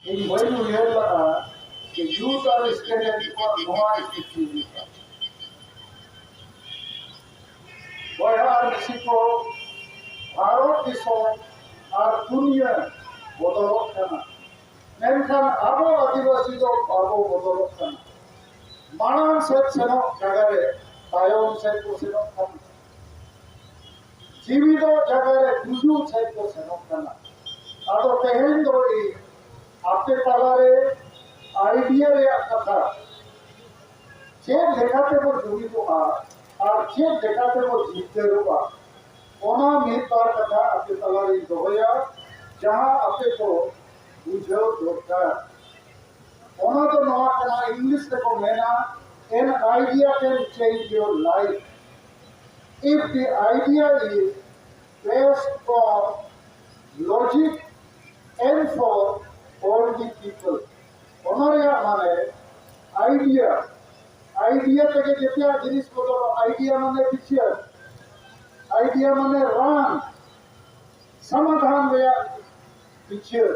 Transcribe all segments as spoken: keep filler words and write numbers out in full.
ᱤᱧ ᱵᱟᱹᱧ ᱩᱭᱦᱟᱹᱨ ᱞᱟᱜᱼᱟ ᱡᱮ ᱭᱩᱛᱷ ᱟᱨ ᱥᱴᱩᱰᱮᱱᱴ ᱠᱚᱣᱟᱜ ᱱᱚᱣᱟ ᱥᱛᱷᱤᱛᱤ ᱦᱩᱭᱩᱜᱼᱟ᱾ ᱵᱚᱭᱦᱟ ᱟᱨ ᱢᱤᱥᱤ ᱠᱚ, ᱵᱷᱟᱨᱚᱛ ᱫᱤᱥᱚᱢ ᱟᱨ ᱫᱩᱱᱤᱭᱟᱹ ᱵᱚᱫᱚᱞᱚᱜ ᱠᱟᱱᱟ, ᱢᱮᱱᱠᱷᱟᱱ ᱟᱵᱚ ᱟᱹᱫᱤᱵᱟᱹᱥᱤ ᱫᱚ ᱵᱟᱵᱚ ᱵᱚᱫᱚᱞᱚᱜ ᱠᱟᱱᱟ᱾ ᱢᱟᱲᱟᱝ ᱥᱮᱫ ᱥᱮᱱᱚᱜ ᱡᱟᱭᱜᱟ ᱨᱮ ᱛᱟᱭᱚᱢ ᱥᱮᱫ ᱠᱚ ᱥᱮᱱᱚᱜ ᱠᱟᱱᱟ᱾ ᱡᱤᱣᱤ ᱫᱚ ᱡᱟᱭᱜᱟ ᱨᱮ ᱜᱩᱡᱩᱜ ᱥᱮᱫ ᱠᱚ ᱥᱮᱱᱚᱜ ᱠᱟᱱᱟ᱾ ᱟᱫᱚ ᱛᱮᱦᱮᱧ ᱫᱚ ᱤᱧ ᱟᱯᱮ ᱛᱟᱞᱟᱨᱮ ᱟᱭᱰᱤᱭᱟ ᱨᱮᱭᱟᱜ ᱠᱟᱛᱷᱟ, ᱪᱮᱫ ᱞᱮᱠᱟᱛᱮ ᱵᱚ ᱡᱩᱢᱤᱫᱚᱜᱼᱟ ᱟᱨ ᱪᱮᱫ ᱞᱮᱠᱟᱛᱮ ᱵᱚ ᱡᱤᱛᱠᱟᱹᱨᱚᱜᱼᱟ, ᱚᱱᱟ ᱢᱤᱫ ᱵᱟᱨ ᱠᱟᱛᱷᱟ ᱟᱯᱮ ᱛᱟᱞᱟᱨᱤᱧ ᱫᱚᱦᱚᱭᱟ, ᱡᱟᱦᱟᱸ ᱟᱯᱮ ᱠᱚ ᱵᱩᱡᱷᱟᱹᱣ ᱫᱚᱨᱠᱟᱨ᱾ ᱚᱱᱟ ᱫᱚ ᱱᱚᱣᱟ ᱠᱟᱱᱟ, ᱤᱝᱞᱤᱥ ᱨᱮᱠᱚ ᱢᱮᱱᱟ, "An idea can change your life if the idea is based on logic and for all the people." ᱚᱱᱟ ᱨᱮᱭᱟᱜ ᱢᱟᱱᱮ, ᱟᱭᱰᱤᱭᱟ, ᱟᱭᱰᱤᱭᱟ ᱛᱮᱜᱮ ᱡᱮᱛᱮᱭᱟᱜ ᱡᱤᱱᱤᱥ ᱵᱚᱫᱚᱞᱚᱜᱼᱟ᱾ ᱟᱭᱰᱤᱭᱟ ᱢᱟᱱᱮ ᱵᱤᱪᱟᱹᱨ, ᱟᱭᱰᱤᱭᱟ ᱢᱟᱱᱮ ᱨᱟᱱ, ᱥᱚᱢᱟᱫᱷᱟᱱ ᱨᱮᱭᱟᱜ ᱵᱤᱪᱟᱹᱨ᱾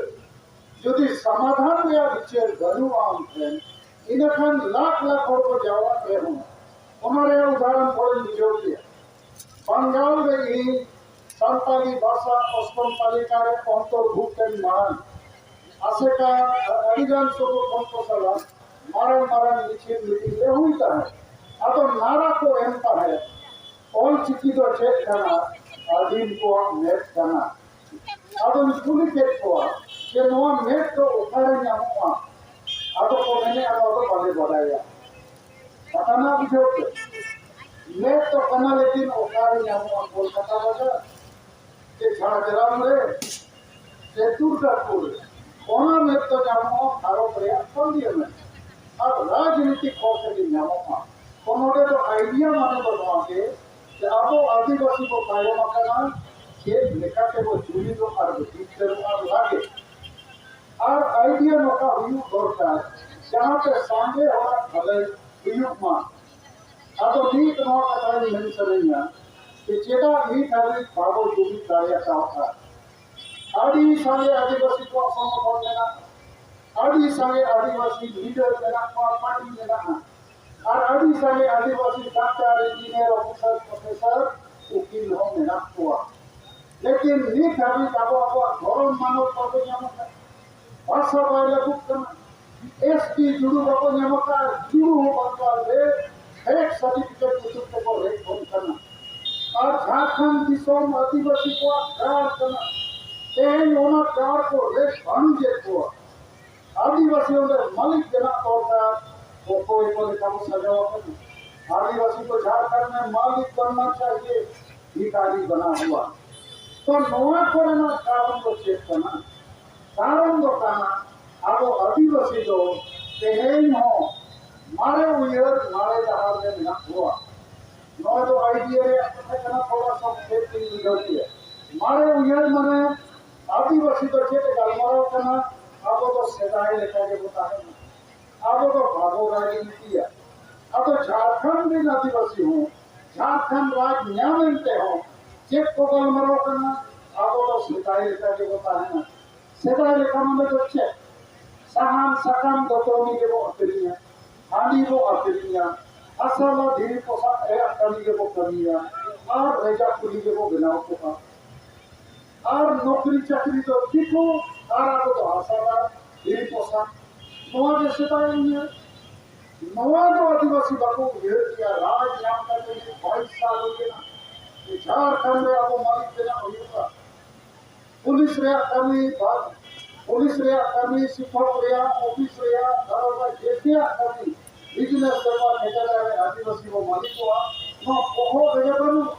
ᱡᱩᱫᱤ ᱥᱚᱢᱟᱫᱷᱟᱱ ᱨᱮᱭᱟᱜ ᱵᱤᱪᱟᱹᱨ ᱵᱟᱹᱱᱩᱜᱼᱟ ᱟᱢ ᱴᱷᱮᱱ, ᱤᱱᱟᱹᱠᱷᱟᱱ ᱞᱟᱠᱷ ᱞᱟᱠᱷ ᱦᱚᱲ ᱠᱚ ᱡᱟᱣᱨᱟᱜ ᱨᱮᱦᱚᱸ, ᱚᱱᱟ ᱨᱮᱭᱟᱜ ᱩᱫᱟᱦᱚᱨᱚᱱ ᱛᱷᱚᱲᱟᱧ ᱵᱩᱡᱷᱟᱹᱣ ᱠᱮᱭᱟ᱾ ᱵᱟᱝᱜᱟᱞ ᱨᱮ ᱤᱧ ᱥᱟᱱᱛᱟᱲᱤ ᱵᱷᱟᱥᱟ ᱚᱥᱴᱚᱢ ᱛᱟᱹᱞᱤᱠᱟ ᱨᱮ ᱚᱱᱛᱚᱨᱵᱷᱩᱠᱛ ᱮᱱ ᱢᱟᱲᱟᱝ, ᱟᱥᱮᱠᱟ ᱟᱹᱰᱤᱜᱟᱱ ᱥᱚᱝᱜᱚᱴᱷᱚᱱ ᱠᱚ ᱥᱟᱞᱟᱜ ᱢᱟᱨᱟᱝ ᱢᱟᱨᱟᱝ ᱢᱤᱪᱷᱤᱞ ᱢᱤᱴᱤᱝ ᱞᱮ ᱦᱩᱭ ᱛᱟᱦᱮᱸᱫ᱾ ᱟᱫᱚ ᱱᱟᱨᱟ ᱠᱚ ᱮᱢ ᱛᱟᱦᱮᱸᱫ, "ᱚᱞ ᱪᱤᱠᱤ ᱫᱚ ᱪᱮᱫ ᱠᱟᱱᱟ? ᱟᱹᱫᱤᱢ ᱠᱚᱣᱟᱜ ᱢᱮᱫ ᱠᱟᱱᱟ᱾" ᱟᱫᱚᱧ ᱠᱩᱞᱤ ᱠᱮᱫ ᱠᱚᱣᱟ ᱡᱮ, "ᱱᱚᱣᱟ ᱢᱮᱫ ᱫᱚ ᱚᱠᱟᱨᱮ ᱧᱟᱢᱚᱜᱼᱟ?" ᱟᱫᱚ ᱠᱚ ᱢᱮᱱᱮᱫᱼᱟ, "ᱱᱚᱣᱟ ᱫᱚ ᱵᱟᱞᱮ ᱵᱟᱰᱟᱭᱟ᱾" ᱠᱟᱛᱷᱟ ᱢᱟ ᱵᱩᱡᱷᱟᱹᱣ ᱯᱮ, ᱢᱮᱫ ᱫᱚ ᱠᱟᱱᱟ, ᱞᱮᱠᱤᱱ ᱚᱠᱟᱨᱮ ᱧᱟᱢᱚᱜᱼᱟ? ᱠᱳᱞᱠᱟᱛᱟ ᱵᱟᱡᱟᱨ ᱥᱮ ᱡᱷᱟᱲᱜᱨᱟᱢ ᱨᱮ ᱥᱮ ᱫᱩᱨᱜᱟᱯᱩᱨ ᱨᱮ? ᱚᱱᱟ ᱢᱮᱫ ᱫᱚ ᱧᱟᱢᱚᱜᱼᱟ ᱵᱷᱟᱨᱚᱛ ᱨᱮᱭᱟᱜ ᱯᱟᱨᱞᱤᱭᱟᱢᱮᱱᱴ ᱟᱨ ᱨᱟᱡᱽᱱᱤᱛᱤ ᱠᱚ ᱛᱮᱜᱮ ᱧᱟᱢᱚᱜᱼᱟ᱾ ᱛᱚ ᱱᱚᱰᱮ ᱫᱚ ᱟᱭᱰᱤᱭᱟ ᱢᱟᱱᱮ ᱫᱚ ᱱᱚᱣᱟ ᱜᱮ ᱡᱮ ᱟᱵᱚ ᱟᱹᱫᱤᱵᱟᱹᱥᱤ ᱵᱚ ᱛᱟᱭᱚᱢ ᱟᱠᱟᱱᱟ, ᱪᱮᱫ ᱞᱮᱠᱟᱛᱮ ᱵᱚ ᱡᱩᱢᱤᱫᱚᱜ ᱟᱨ ᱵᱚ ᱡᱤᱛᱠᱟᱹᱨᱚᱜᱼᱟ ᱞᱟᱜᱮ᱾ ᱟᱨ ᱟᱭᱰᱤᱭᱟ ᱱᱚᱝᱠᱟ ᱦᱩᱭᱩᱜ ᱫᱚᱨᱠᱟᱨ, ᱡᱟᱦᱟᱸᱛᱮ ᱥᱟᱸᱜᱮ ᱦᱚᱲᱟᱜ ᱵᱷᱟᱹᱞᱟᱹᱭ ᱦᱩᱭᱩᱜ ᱢᱟ᱾ ᱟᱫᱚ ᱱᱤᱛ ᱱᱚᱣᱟ ᱠᱟᱛᱷᱟᱧ ᱢᱮᱱ ᱥᱟᱱᱟᱧᱟ ᱡᱮ ᱪᱮᱫᱟᱜ ᱱᱤᱛ ᱦᱟᱹᱵᱤᱡ ᱵᱟᱵᱚ ᱡᱩᱢᱤᱫ ᱫᱟᱲᱮ ᱟᱠᱟᱫᱼᱟ? ᱟᱹᱰᱤ ᱥᱟᱸᱜᱮ ᱟᱹᱫᱤᱵᱟᱹᱥᱤ ᱠᱚᱣᱟᱜ ᱥᱚᱝᱜᱚᱴᱷᱚᱱ ᱢᱮᱱᱟᱜᱼᱟ, ᱥᱟᱸᱜᱮ ᱟᱹᱫᱤᱵᱟᱹᱥᱤ ᱞᱤᱰᱟᱨ ᱢᱮᱱᱟᱜ ᱠᱚᱣᱟ, ᱯᱟᱨᱴᱤ ᱢᱮᱱᱟᱜᱼᱟ, ᱟᱨ ᱟᱹᱰᱤ ᱥᱟᱸᱜᱮ ᱟᱹᱫᱤᱵᱟᱹᱥᱤ ᱰᱟᱠᱛᱟᱨ, ᱤᱧᱡᱤᱱᱤᱭᱟᱨ, ᱚᱯᱷᱤᱥᱟᱨ, ᱯᱨᱚᱯᱷᱮᱥᱚᱨ, ᱩᱠᱤᱞ ᱦᱚᱸ ᱢᱮᱱᱟᱜ ᱠᱚᱣᱟ᱾ ᱞᱮᱠᱤᱱ ᱱᱤᱛ ᱦᱟᱹᱵᱤᱡ ᱟᱵᱚ ᱟᱵᱚᱣᱟᱜ ᱫᱷᱚᱨᱚᱢ ᱢᱟᱱᱚᱛ ᱵᱟᱵᱚ ᱧᱟᱢ ᱟᱠᱟᱫᱟ, ᱵᱷᱟᱥᱟ ᱵᱟᱭ ᱞᱟᱹᱜᱩᱜ ᱠᱟᱱᱟ, ᱮᱥ ᱴᱤ ᱡᱩᱲᱩ ᱵᱟᱵᱚ ᱧᱟᱢ ᱟᱠᱟᱫᱟ, ᱡᱩᱲᱩ ᱦᱚᱸ ᱵᱟᱝ ᱞᱮ ᱯᱷᱮᱠ ᱥᱟᱨᱴᱤᱯᱷᱤᱠᱮᱴ ᱧᱩᱛᱩᱢ ᱛᱮᱠᱚ ᱨᱮᱡ ᱵᱚᱱ ᱠᱟᱱᱟ᱾ ᱟᱨ ᱡᱷᱟᱲᱠᱷᱚᱸᱰ ᱫᱤᱥᱚᱢ ᱟᱹᱫᱤᱵᱟᱹᱥᱤ ᱠᱚᱣᱟᱜ ᱜᱟᱲ ᱠᱟᱱᱟ, ᱛᱮᱦᱮᱧ ᱚᱱᱟ ᱜᱟᱲ ᱠᱚ ᱨᱮᱡ ᱵᱟᱹᱱᱩᱡᱮᱫ ᱠᱚᱣᱟ᱾ ᱟᱹᱫᱤᱵᱟᱹᱥᱤ ᱚᱸᱰᱮ ᱢᱟᱹᱞᱤᱠ ᱵᱮᱱᱟᱜ ᱫᱚᱨᱠᱟᱨ, ᱚᱠᱚᱭ ᱠᱚ ᱞᱮᱠᱟ ᱵᱚ ᱥᱟᱡᱟᱣ ᱟᱠᱟᱱᱟ᱾ ᱟᱹᱫᱤᱵᱟᱹᱥᱤ ᱠᱚ ᱡᱷᱟᱲᱠᱷᱚᱸᱰ ᱢᱮ ᱢᱟᱹᱞᱤᱠ ᱵᱚᱱᱱᱟ ᱪᱟᱦᱤᱭᱮ, ᱵᱷᱤᱠᱟᱨᱤ ᱵᱟᱱᱟ ᱦᱩᱣᱟ᱾ ᱛᱚ ᱱᱚᱣᱟ ᱠᱚᱨᱮᱱᱟᱜ ᱠᱟᱨᱚᱱ ᱫᱚ ᱪᱮᱫ ᱠᱟᱱᱟ? ᱠᱟᱨᱚᱱ ᱫᱚ ᱠᱟᱱᱟ, ᱟᱵᱚ ᱟᱹᱫᱤᱵᱟᱹᱥᱤ ᱫᱚ ᱛᱮᱦᱮᱧ ᱦᱚᱸ ᱢᱟᱨᱮ ᱩᱭᱦᱟᱹᱨ, ᱢᱟᱨᱮ ᱰᱟᱦᱟᱨ ᱨᱮ ᱢᱮᱱᱟᱜ ᱵᱚᱣᱟ᱾ ᱱᱚᱣᱟ ᱫᱚ ᱟᱭᱰᱤᱭᱟ ᱨᱮᱭᱟᱜ ᱠᱟᱛᱷᱟ ᱠᱟᱱᱟ, ᱛᱷᱚᱲᱟ ᱥᱚᱝᱠᱷᱮᱯ ᱛᱮᱧ ᱵᱩᱡᱷᱟᱹᱣ ᱠᱮᱭᱟ᱾ ᱢᱟᱨᱮ ᱩᱭᱦᱟᱹᱨ ᱢᱟᱱᱮ ᱟᱹᱫᱤᱵᱟᱹᱥᱤ ᱫᱚ ᱪᱮᱫ ᱮ ᱜᱟᱞᱢᱟᱨᱟᱣ ᱠᱟᱱᱟ? ᱟᱵᱚ ᱫᱚ ᱥᱮᱫᱟᱭ ᱞᱮᱠᱟ ᱜᱮᱵᱚ ᱛᱟᱦᱮᱱᱟ, ᱟᱵᱚ ᱫᱚ ᱵᱟᱵᱚ ᱨᱟᱡᱽᱱᱤᱛᱤᱭᱟ᱾ ᱟᱫᱚ ᱡᱷᱟᱲᱠᱷᱚᱸᱰ ᱨᱮᱱ ᱟᱹᱫᱤᱵᱟᱹᱥᱤ ᱦᱚᱸ ᱡᱷᱟᱲᱠᱷᱚᱸᱰ ᱨᱟᱡᱽ ᱧᱟᱢ ᱮᱱ ᱛᱮᱦᱚᱸ ᱪᱮᱫ ᱠᱚ ᱜᱟᱞᱢᱟᱨᱟᱣ ᱠᱟᱱᱟ? ᱟᱵᱚ ᱫᱚ ᱥᱮᱫᱟᱭ ᱞᱮᱠᱟ ᱜᱮᱵᱚ ᱛᱟᱦᱮᱱᱟ᱾ ᱥᱮᱫᱟᱭ ᱞᱮᱠᱟ ᱢᱟᱱᱮ ᱫᱚ ᱪᱮᱫ? ᱥᱟᱦᱟᱱ ᱥᱟᱠᱟᱢ ᱫᱟᱹᱛᱟᱹᱱᱤ ᱜᱮᱵᱚ ᱟᱹᱠᱷᱨᱤᱧᱟ, ᱦᱟᱺᱰᱤ ᱵᱚ ᱟᱹᱠᱷᱨᱤᱧᱟ, ᱦᱟᱥᱟ ᱞᱟ ᱫᱷᱤᱨᱤ ᱯᱚᱥᱟᱜ ᱨᱮᱭᱟᱜ ᱠᱟᱹᱢᱤ ᱜᱮᱵᱚ ᱠᱟᱹᱢᱤᱭᱟ, ᱟᱨ ᱨᱮᱡᱟ ᱠᱩᱞᱤ ᱜᱮᱵᱚ ᱵᱮᱱᱟᱣ ᱠᱚᱜᱼᱟ᱾ ᱟᱨ ᱱᱚᱠᱨᱤ ᱪᱟᱹᱠᱨᱤ ᱫᱚ ᱫᱤᱠᱩ, ᱟᱨ ᱟᱵᱚ ᱫᱚ ᱦᱟᱥᱟ ᱞᱟ ᱫᱷᱤᱨᱤ ᱯᱚᱥᱟᱜ᱾ ᱱᱚᱣᱟ ᱜᱮ ᱥᱮᱫᱟᱭ ᱩᱭᱦᱟᱹᱨ᱾ ᱱᱚᱣᱟ ᱫᱚ ᱟᱹᱫᱤᱵᱟᱹᱥᱤ ᱵᱟᱠᱚ ᱩᱭᱦᱟᱹᱨ ᱠᱮᱭᱟ᱾ ᱨᱟᱡᱽ ᱧᱟᱢ ᱠᱟᱛᱮ ᱱᱤᱛ ᱵᱟᱭᱤᱥ ᱥᱟᱞ ᱦᱩᱭ ᱮᱱᱟ, ᱡᱷᱟᱲᱠᱷᱚᱸᱰ ᱨᱮ ᱟᱵᱚ ᱢᱟᱹᱞᱤᱠ ᱵᱮᱱᱟᱣ ᱦᱩᱭᱩᱜᱼᱟ᱾ ᱯᱩᱞᱤᱥ ᱨᱮᱭᱟᱜ ᱠᱟᱹᱢᱤ, ᱵᱟ-, ᱯᱩᱞᱤᱥ ᱨᱮᱭᱟᱜ ᱠᱟᱹᱢᱤ, ᱥᱤᱠᱷᱚᱠ ᱨᱮᱭᱟᱜ, ᱚᱯᱷᱤᱥ ᱨᱮᱭᱟᱜ, ᱫᱟᱨᱚᱜᱟ, ᱡᱮᱛᱮᱭᱟᱜ ᱠᱟᱹᱢᱤ, ᱵᱤᱡᱽᱱᱮᱥ ᱵᱮᱯᱟᱨ, ᱴᱷᱮᱠᱮᱫᱟᱨ ᱨᱮ ᱟᱹᱫᱤᱵᱟᱹᱥᱤ ᱵᱚ ᱢᱟᱹᱞᱤᱠᱚᱜᱼᱟ᱾ ᱱᱚᱣᱟ ᱵᱚᱦᱚᱜ ᱨᱮᱜᱮ ᱵᱟᱹᱱᱩᱜ᱾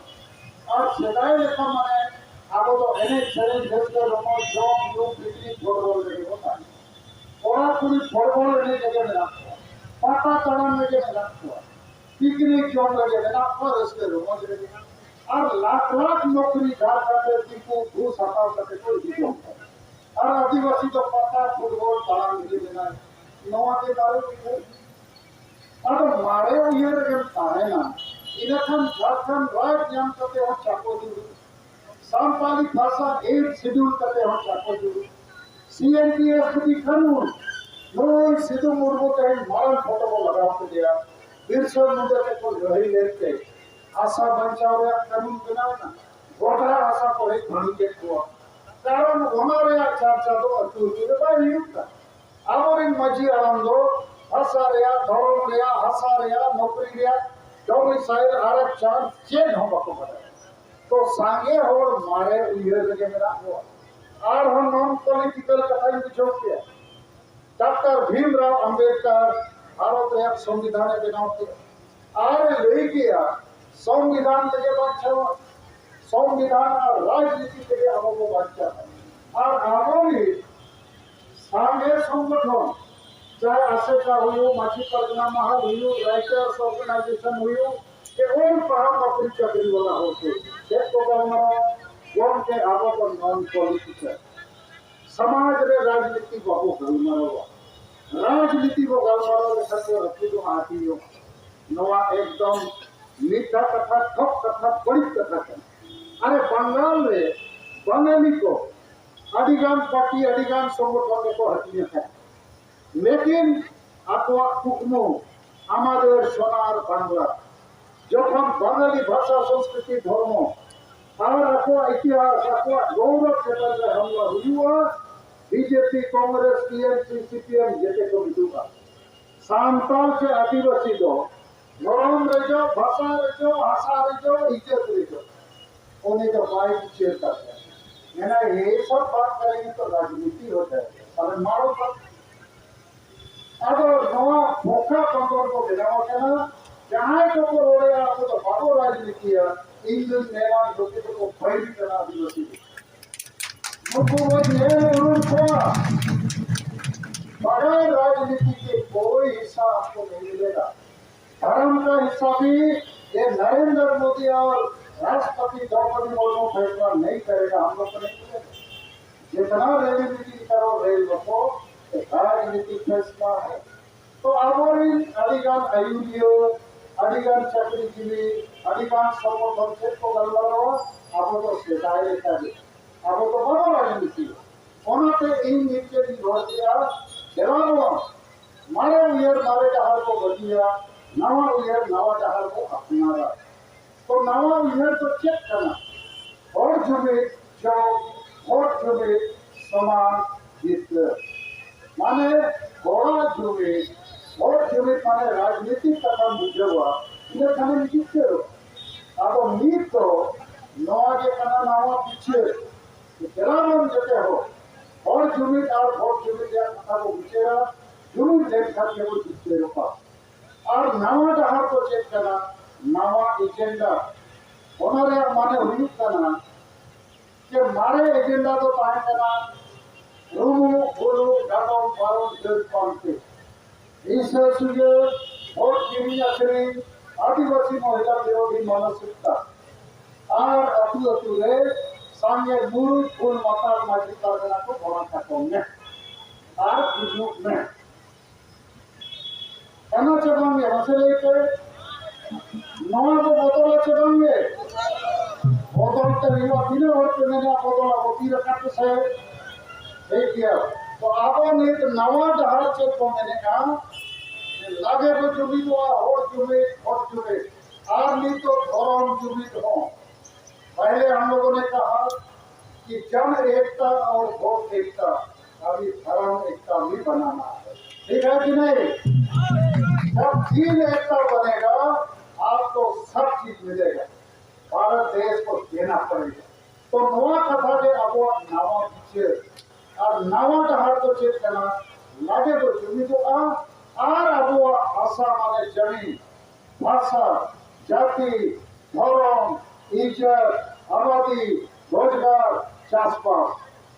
ᱟᱨ ᱥᱮᱫᱟᱭ ᱞᱮᱠᱟ ᱢᱟᱱᱮ ᱟᱵᱚ ᱫᱚ ᱮᱱᱮᱡ ᱥᱮᱨᱮᱧ, ᱨᱟᱹᱥᱠᱟᱹ ᱨᱚᱢᱚᱡᱽ, ᱡᱚᱢ ᱧᱩ, ᱯᱤᱠᱱᱤᱠ, ᱯᱷᱩᱴᱵᱚᱞ ᱨᱮᱜᱮ ᱵᱚ ᱛᱟᱦᱮᱱᱟ᱾ ᱠᱚᱲᱟ ᱠᱩᱲᱤ ᱯᱷᱩᱴᱵᱚᱞ ᱮᱱᱮᱡ ᱨᱮᱜᱮ ᱢᱮᱱᱟᱜ ᱠᱚᱣᱟ, ᱯᱟᱛᱟ ᱫᱟᱬᱟᱱ ᱨᱮᱜᱮ ᱢᱮᱱᱟᱜ ᱠᱚᱣᱟ, ᱯᱤᱠᱱᱤᱠ ᱡᱚᱢ ᱨᱮᱜᱮ ᱢᱮᱱᱟᱜ ᱠᱚᱣᱟ, ᱨᱟᱹᱥᱠᱟᱹ ᱨᱚᱢᱚᱡᱽ ᱨᱮᱜᱮ᱾ ᱟᱨ ᱞᱟᱠᱷ ᱞᱟᱠᱷ ᱱᱚᱠᱨᱤ ᱡᱷᱟᱲᱠᱷᱚᱸᱰ ᱨᱮ ᱫᱤᱠᱩ ᱜᱷᱩᱥ ᱦᱟᱛᱟᱣ ᱠᱟᱛᱮ ᱠᱚ ᱤᱫᱤ ᱡᱚᱝ ᱠᱟᱱᱟ᱾ ᱟᱨ ᱟᱹᱫᱤᱵᱟᱹᱥᱤ ᱫᱚ ᱯᱟᱛᱟ ᱯᱷᱩᱴᱵᱚᱞ ᱫᱟᱬᱟᱱ ᱨᱮᱜᱮ ᱢᱮᱱᱟᱭ᱾ ᱱᱚᱣᱟ ᱜᱮ ᱢᱟᱨᱮ ᱩᱭᱦᱟᱹᱨ᱾ ᱟᱫᱚ ᱢᱟᱨᱮ ᱩᱭᱦᱟᱹᱨ ᱨᱮᱜᱮᱢ ᱛᱟᱦᱮᱱᱟ, ᱤᱱᱟᱹᱠᱷᱟᱱ ᱡᱷᱟᱲᱠᱷᱚᱸᱰ ᱨᱟᱡᱽ ᱧᱟᱢ ᱠᱟᱛᱮ ᱦᱚᱸ ᱪᱟᱯᱚ ᱫᱩᱲᱩᱵ, ᱥᱟᱱᱛᱟᱲᱤ ᱵᱷᱟᱥᱟ ᱮᱭᱤᱴ ᱥᱤᱰᱩᱞ ᱠᱟᱛᱮ ᱦᱚᱸ ᱪᱟᱯᱚ ᱫᱩᱲᱩᱵ, ᱥᱤ ᱮᱱ ᱯᱤ ᱮᱥ ᱡᱩᱫᱤ ᱠᱟᱹᱱᱩᱱ ᱱᱩᱭ ᱥᱤᱫᱩ ᱢᱩᱨᱢᱩ ᱛᱮᱦᱮᱧ ᱢᱟᱨᱟᱝ ᱯᱷᱳᱴᱳ ᱵᱚ ᱞᱟᱜᱟᱣ ᱠᱮᱫᱮᱭᱟ᱾ ᱵᱤᱨᱥᱟ ᱢᱩᱱᱰᱟ ᱛᱮᱠᱚ ᱞᱟᱹᱲᱦᱟᱹᱭ ᱞᱮᱫ ᱛᱮ ᱦᱟᱥᱟ ᱵᱟᱧᱪᱟᱣ ᱨᱮᱭᱟᱜ ᱠᱟᱹᱱᱩᱱ ᱵᱮᱱᱟᱣ ᱮᱱᱟ᱾ ᱜᱚᱴᱟ ᱦᱟᱥᱟ ᱠᱚ ᱨᱮᱡ ᱵᱷᱟᱹᱜᱤ ᱠᱮᱫ ᱠᱚᱣᱟ᱾ ᱠᱟᱨᱚᱱ ᱚᱱᱟ ᱨᱮᱭᱟᱜ ᱪᱟᱨᱪᱟ ᱫᱚ ᱟᱹᱛᱩ ᱟᱹᱛᱩ ᱨᱮ ᱵᱟᱭ ᱦᱩᱭᱩᱜ ᱠᱟᱱᱟ᱾ ᱟᱵᱚᱨᱮᱱ ᱢᱟᱹᱡᱷᱤ ᱦᱟᱲᱟᱢ ᱫᱚ ᱦᱟᱥᱟ ᱨᱮᱭᱟᱜ, ᱫᱷᱚᱨᱚᱢ ᱨᱮᱭᱟᱜ, ᱦᱟᱥᱟ ᱨᱮᱭᱟᱜ, ᱱᱚᱠᱨᱤ ᱨᱮᱭᱟᱜ, ᱰᱚᱢᱤᱥᱟᱭᱤᱞ, ᱟᱨᱚᱠᱪᱷᱚᱱ ᱪᱮᱫ ᱦᱚᱸ ᱵᱟᱠᱚ ᱵᱟᱰᱟᱭᱟ᱾ ᱛᱚ ᱥᱟᱸᱜᱮ ᱦᱚᱲ ᱢᱟᱨᱮ ᱩᱭᱦᱟᱹᱨ ᱨᱮᱜᱮ ᱢᱮᱱᱟᱜ ᱠᱚᱣᱟ᱾ ᱟᱨᱦᱚᱸ ᱱᱚᱱ ᱯᱚᱞᱤᱴᱤᱠᱟᱞ ᱠᱟᱛᱷᱟᱧ ᱵᱩᱡᱷᱟᱹᱣ ᱠᱮᱭᱟ᱾ ᱰᱟᱠᱛᱟᱨ ᱵᱷᱤᱢᱨᱟᱣ ᱟᱢᱵᱮᱫᱠᱟᱨ ᱵᱷᱟᱨᱚᱛ ᱨᱮᱭᱟᱜ ᱥᱚᱝᱵᱤᱫᱷᱟᱱ ᱮ ᱵᱮᱱᱟᱣ ᱠᱮᱫᱟ᱾ ᱟᱨ ᱮ ᱞᱟᱹᱭ ᱠᱮᱫᱟ, ᱥᱚᱝᱵᱤᱫᱷᱟᱱ ᱛᱮᱜᱮ ᱵᱟᱧᱪᱟᱣᱟ, ᱥᱚᱝᱵᱤᱫᱷᱟᱱ ᱟᱨ ᱨᱟᱡᱽᱱᱤᱛᱤ ᱛᱮᱜᱮ ᱟᱵᱚ ᱵᱚ ᱵᱟᱧᱪᱟᱜᱼᱟ᱾ ᱟᱨ ᱟᱵᱚ ᱜᱮ ᱥᱟᱸᱜᱮ ᱥᱚᱝᱜᱚᱴᱷᱚᱱ, ᱪᱟᱦᱮ ᱟᱥᱮᱠᱟ ᱦᱩᱭᱩᱜ, ᱢᱟᱹᱡᱷᱤ ᱯᱟᱨᱜᱟᱱᱟ ᱢᱟᱦᱟᱞ ᱦᱩᱭᱩᱜ, ᱨᱟᱭᱴᱟᱨᱥ ᱚᱨᱜᱟᱱᱟᱭᱡᱮᱥᱚᱱ ᱦᱩᱭᱩᱜ, ᱥᱮ ᱚᱞ ᱯᱟᱲᱦᱟᱣ ᱱᱚᱠᱨᱤ ᱪᱟᱹᱠᱨᱤ ᱵᱟᱞᱟ ᱦᱚᱲ ᱠᱚ, ᱪᱮᱫ ᱠᱚ ᱜᱟᱞᱢᱟᱨᱟᱣᱟ? ᱜᱚᱢᱠᱮ, ᱟᱵᱚ ᱫᱚ ᱱᱚᱱ ᱯᱚᱞᱤᱴᱤᱠᱟᱞ᱾ ᱥᱚᱢᱟᱡᱽ ᱨᱮ ᱨᱟᱡᱽᱱᱤᱛᱤ ᱵᱟᱵᱚ ᱜᱟᱞᱢᱟᱨᱟᱣᱟ, ᱨᱟᱡᱽᱱᱤᱛᱤ ᱵᱚ ᱜᱟᱞᱢᱟᱨᱟᱣ ᱞᱮᱠᱷᱟᱱ ᱫᱚ ᱨᱟᱹᱯᱩᱫᱚᱜᱼᱟ, ᱦᱟᱹᱴᱤᱧᱚᱜᱼᱟ᱾ ᱱᱚᱣᱟ ᱮᱠᱫᱚᱢ ᱢᱤᱛᱷᱟ ᱠᱟᱛᱷᱟ, ᱴᱷᱚᱠ ᱠᱟᱛᱷᱟ, ᱵᱟᱹᱲᱤᱡ ᱠᱟᱛᱷᱟ ᱠᱟᱱᱟ᱾ ᱟᱨᱮ ᱵᱟᱝᱜᱟᱞ ᱨᱮ ᱵᱟᱝᱜᱟᱞᱤ ᱠᱚ ᱟᱹᱰᱤᱜᱟᱱ ᱯᱟᱨᱴᱤ, ᱟᱹᱰᱤᱜᱟᱱ ᱥᱚᱝᱜᱚᱴᱷᱚᱱ ᱨᱮᱠᱚ ᱦᱟᱹᱴᱤᱧ ᱟᱠᱟᱱᱟ᱾ ᱞᱮᱠᱤᱱ ᱟᱠᱚᱣᱟᱜ ᱠᱩᱠᱢᱩ ᱟᱢᱟᱫᱮᱨ ᱥᱳᱱᱟᱨ ᱵᱟᱝᱞᱟ, ᱡᱚᱠᱷᱚᱱ ᱵᱟᱝᱜᱟᱞᱤ ᱵᱷᱟᱥᱟ, ᱥᱚᱝᱥᱠᱨᱤᱛᱤ, ᱫᱷᱚᱨᱢᱚ ᱟᱨ ᱟᱠᱚᱣᱟᱜ ᱤᱛᱤᱦᱟᱥ, ᱟᱠᱚᱣᱟᱜ ᱜᱚᱣᱨᱚᱵ ᱪᱮᱛᱟᱱ ᱨᱮ ᱦᱟᱢᱞᱟ ᱦᱩᱭᱩᱜᱼᱟ, ᱵᱤᱡᱮᱯᱤ, ᱠᱚᱝᱜᱨᱮᱥ, ᱴᱤᱮᱢᱥᱤ, ᱥᱤᱯᱤᱮᱢ ᱡᱮᱛᱮ ᱠᱚ ᱢᱤᱫᱚᱜᱼᱟ᱾ ᱥᱟᱱᱛᱟᱲ ᱥᱮ ᱟᱹᱫᱤᱵᱟᱹᱥᱤ ᱫᱚ ᱫᱷᱚᱨᱚᱢ ᱨᱮᱡᱚ, ᱵᱷᱟᱥᱟ ᱨᱮᱡᱚ, ᱦᱟᱥᱟ ᱨᱮᱡᱚ, ᱤᱡᱽᱡᱚᱛ ᱨᱮᱡᱚ, ᱩᱱᱤ ᱫᱚ ᱵᱟᱭ ᱵᱤᱪᱟᱹᱨ ᱫᱟᱲᱮᱭᱟᱜᱼᱟ᱾ ᱢᱮᱱᱟ, "ᱭᱮ ᱥᱚᱵ ᱵᱟᱛ ᱠᱟᱨᱮᱸᱜᱮ ᱛᱚ ᱨᱟᱡᱽᱱᱤᱛᱤ ᱦᱳ ᱡᱟᱭᱮᱜᱟ, ᱛᱟᱦᱞᱮ ᱢᱟᱨᱚ ᱵᱟᱛ᱾" ᱟᱫᱚ ᱱᱚᱣᱟ ᱵᱚᱠᱟ ᱵᱚᱱᱫᱚᱨ ᱠᱚ ᱵᱮᱱᱟᱣ ᱟᱠᱟᱱᱟ᱾ ᱡᱟᱦᱟᱸᱭ ᱠᱚᱠᱚ ᱨᱚᱲᱮᱫᱼᱟ, ᱟᱵᱚ ᱫᱚ ᱵᱟᱵᱚ ᱨᱟᱡᱽᱱᱤᱛᱤᱭᱟ, ᱤᱧ ᱫᱩᱧ ᱢᱮᱱᱟ, ᱱᱩᱠᱩ ᱫᱚᱠᱚ ᱵᱟᱹᱲᱤᱡ ᱠᱟᱱᱟ ᱟᱹᱫᱤᱵᱟᱹᱥᱤ ᱫᱚ᱾ ᱱᱩᱠᱩ ᱵᱚᱱ ᱧᱮᱞ ᱩᱨᱩᱢ ᱠᱚᱣᱟ, ᱵᱟᱰᱟᱭ ᱨᱟᱡᱽᱱᱤᱛᱤ ᱠᱮ ᱠᱳᱭ ᱦᱤᱥᱥᱟ ᱟᱯᱠᱳ ᱱᱟᱦᱤᱸ ᱢᱤᱞᱮᱜᱟ᱾ धर्म का हिस्सा भी ये नरेंद्र मोदी और राष्ट्रपति द्रौपदी मुर्मू फैसला नहीं करेगा, हम लोग को नहीं मिलेगा। जितना रैली मीटिंग करो, रेल रोको, ये राजनीतिक फैसला है। तो ᱟᱵᱚᱨᱮᱱ ᱟᱹᱰᱤᱜᱟᱱ ᱟᱹᱭᱩᱨᱤᱭᱟᱹ, ᱟᱹᱰᱤᱜᱟᱱ ᱪᱟᱹᱠᱨᱤᱡᱤᱵᱤ, ᱟᱹᱰᱤᱜᱟᱱ ᱥᱚᱝᱜᱚᱴᱷᱚᱱ ᱪᱮᱫ ᱠᱚ ᱜᱟᱞᱢᱟᱨᱟᱣᱟ, ᱟᱵᱚ ᱫᱚ ᱥᱮᱫᱟᱭ ᱞᱮᱠᱟᱜᱮ, ᱟᱵᱚ ᱫᱚ ᱵᱟᱵᱚ ᱨᱟᱡᱽᱱᱤᱛᱤᱭᱟ᱾ ᱚᱱᱟᱛᱮ ᱤᱧ ᱢᱤᱫᱴᱮᱱ ᱤᱧ ᱨᱚᱲ ᱠᱮᱫᱼᱟ, ᱫᱮᱞᱟ ᱵᱚᱱ ᱢᱟᱨᱮ ᱩᱭᱦᱟᱹᱨ ᱢᱟᱨᱮ ᱰᱟᱦᱟᱨ ᱠᱚ ᱵᱟᱹᱜᱤᱭᱟ, ᱱᱟᱣᱟ ᱩᱭᱦᱟᱹᱨ ᱱᱟᱣᱟ ᱰᱟᱦᱟᱨ ᱠᱚ ᱟᱯᱱᱟᱨᱟ᱾ ᱛᱚ ᱱᱟᱣᱟ ᱩᱭᱦᱟᱹᱨ ᱫᱚ ᱪᱮᱫ ᱠᱟᱱᱟ? ᱦᱚᱲ ᱡᱩᱢᱤᱫ ᱡᱚ, ᱦᱚᱲ ᱡᱩᱢᱤᱫ ᱥᱚᱢᱟᱱ ᱡᱤᱛᱠᱟᱹᱨ᱾ ᱢᱟᱱᱮ ᱦᱚᱲᱟᱜ ᱡᱩᱢᱤᱫ, ᱦᱚᱲ ᱡᱩᱢᱤᱫ ᱢᱟᱱᱮ ᱨᱟᱡᱽᱱᱤᱛᱤ ᱠᱟᱛᱷᱟᱢ ᱵᱩᱡᱷᱟᱹᱣᱟ, ᱤᱱᱟᱹ ᱠᱷᱟᱱᱮᱢ ᱡᱤᱛᱠᱟᱹᱨᱚᱜᱼᱟ᱾ ᱟᱫᱚ ᱱᱤᱛ ᱫᱚ ᱱᱚᱣᱟ ᱜᱮ ᱠᱟᱱᱟ ᱱᱟᱣᱟ ᱵᱤᱪᱟᱹᱨ᱾ ᱫᱮᱞᱟ ᱵᱚᱱ ᱡᱚᱛᱚ ᱦᱚᱲ ᱦᱚᱲ ᱡᱩᱢᱤᱫ ᱟᱨ ᱵᱷᱳᱴ ᱡᱩᱢᱤᱫ ᱨᱮᱭᱟᱜ ᱠᱟᱛᱷᱟ ᱵᱚ ᱵᱤᱪᱟᱹᱨᱟ, ᱡᱩᱢᱤᱫ ᱞᱮᱱᱠᱷᱟᱱ ᱜᱮᱵᱚ ᱡᱤᱛᱠᱟᱹᱨᱚᱜᱼᱟ᱾ ᱟᱨ ᱱᱟᱣᱟ ᱰᱟᱦᱟᱨ ᱫᱚ ᱪᱮᱫ ᱠᱟᱱᱟ? ᱱᱟᱣᱟ ᱮᱡᱮᱱᱰᱟ᱾ ᱚᱱᱟ ᱨᱮᱭᱟᱜ ᱢᱟᱱᱮ ᱦᱩᱭᱩᱜ ᱠᱟᱱᱟ ᱡᱮ ᱢᱟᱨᱮ ᱮᱡᱮᱱᱰᱟ ᱫᱚ ᱛᱟᱦᱮᱸ ᱠᱟᱱᱟ ᱨᱩᱢᱩᱜ, ᱵᱩᱞᱩᱜ, ᱰᱟᱸᱰᱚᱢ, ᱯᱟᱨᱚᱢ, ᱫᱟᱹᱲ, ᱯᱟᱱᱛᱮ, ᱦᱤᱸᱥᱟᱹ, ᱥᱩᱭᱟᱹ, ᱵᱷᱳᱴ ᱠᱤᱨᱤᱧ ᱟᱹᱠᱷᱨᱤᱧ, ᱟᱹᱫᱤᱵᱟᱹᱥᱤ ᱢᱚᱦᱤᱞᱟ ᱵᱤᱨᱳᱫᱷᱤ ᱢᱟᱱᱚᱥᱤᱠᱛᱟ, ᱟᱨ ᱟᱹᱛᱩ ᱟᱹᱛᱩ ᱨᱮ ᱥᱟᱸᱜᱮ ᱢᱩᱨᱩᱫ ᱵᱩᱞ ᱢᱟᱛᱟᱞ ᱢᱟᱹᱡᱷᱤ ᱯᱟᱨᱜᱟᱱᱟ ᱠᱚ ᱜᱚᱲᱟ ᱠᱟᱠᱚ ᱢᱮ ᱟᱨ ᱜᱩᱡᱩᱜ ᱢᱮ᱾ ᱠᱟᱱᱟ ᱪᱮ ᱵᱟᱝ ᱜᱮ? ᱢᱟᱥᱮ ᱞᱟᱹᱭ ᱯᱮ᱾ ᱱᱚᱣᱟ ᱵᱚ ᱵᱚᱫᱚᱞᱟ ᱪᱮ ᱵᱟᱝ ᱜᱮ? ᱵᱚᱫᱚᱞ ᱛᱮ ᱦᱩᱭᱩᱜᱼᱟ᱾ ᱛᱤᱱᱟᱹᱜ ᱦᱚᱲ ᱯᱮ ᱢᱮᱱᱟ ᱵᱚᱫᱚᱞᱟ? ᱵᱚ ᱛᱤ ᱨᱟᱠᱟᱵ ᱯᱮ ᱥᱮ᱾ ᱴᱷᱤᱠ ᱜᱮᱭᱟ᱾ ᱛᱚ ᱟᱵᱚ ᱱᱤᱛ ᱱᱟᱣᱟ ᱰᱟᱦᱟᱨ ᱪᱮᱫ ᱵᱚ ᱢᱮᱱᱮᱫᱼᱟ? ᱡᱮ ᱞᱟᱜᱮ ᱵᱚ ᱡᱩᱢᱤᱫᱚᱜᱼᱟ, ᱦᱚᱲ ᱡᱩᱢᱤᱫ, ᱦᱚᱲ ᱡᱩᱢᱤᱫ᱾ ᱟᱨ ᱱᱤᱛ ᱫᱚ ᱫᱷᱚᱨᱚᱢ ᱡᱩᱢᱤᱫ ᱦᱚᱸ᱾ पहले हम लोगों ने कहा कि जन एकता और भोट एकता, अभी धर्म एकता भी बनाना है। ठीक है कि नहीं? जब दीन एकता बनेगा, आपको सब चीज मिलेगा। भारत देश को देना पड़ेगा। तो ᱱᱚᱣᱟ ᱠᱟᱛᱷᱟ ᱜᱮ ᱟᱵᱚᱣᱟᱜ ᱱᱟᱣᱟ ᱵᱤᱪᱟᱹᱨ ᱟᱨ ᱱᱟᱣᱟ ᱰᱟᱦᱟᱨ ᱫᱚ ᱪᱮᱫ ᱠᱟᱱᱟ? ᱞᱟᱜᱮ ᱵᱚ ᱡᱩᱢᱤᱫᱚᱜᱼᱟ ᱟᱨ ᱟᱵᱚᱣᱟᱜ ᱵᱷᱟᱥᱟ ᱢᱟᱱᱮ ᱡᱟᱹᱢᱤ, ᱵᱷᱟᱥᱟ, ᱡᱟᱹᱛᱤ, ᱫᱷᱚᱨᱚᱢ, ᱤᱡᱽᱡᱚᱛ, ᱟᱵᱟᱫᱤ, ᱨᱳᱡᱽᱜᱟᱨ, ᱪᱟᱥᱵᱟᱥ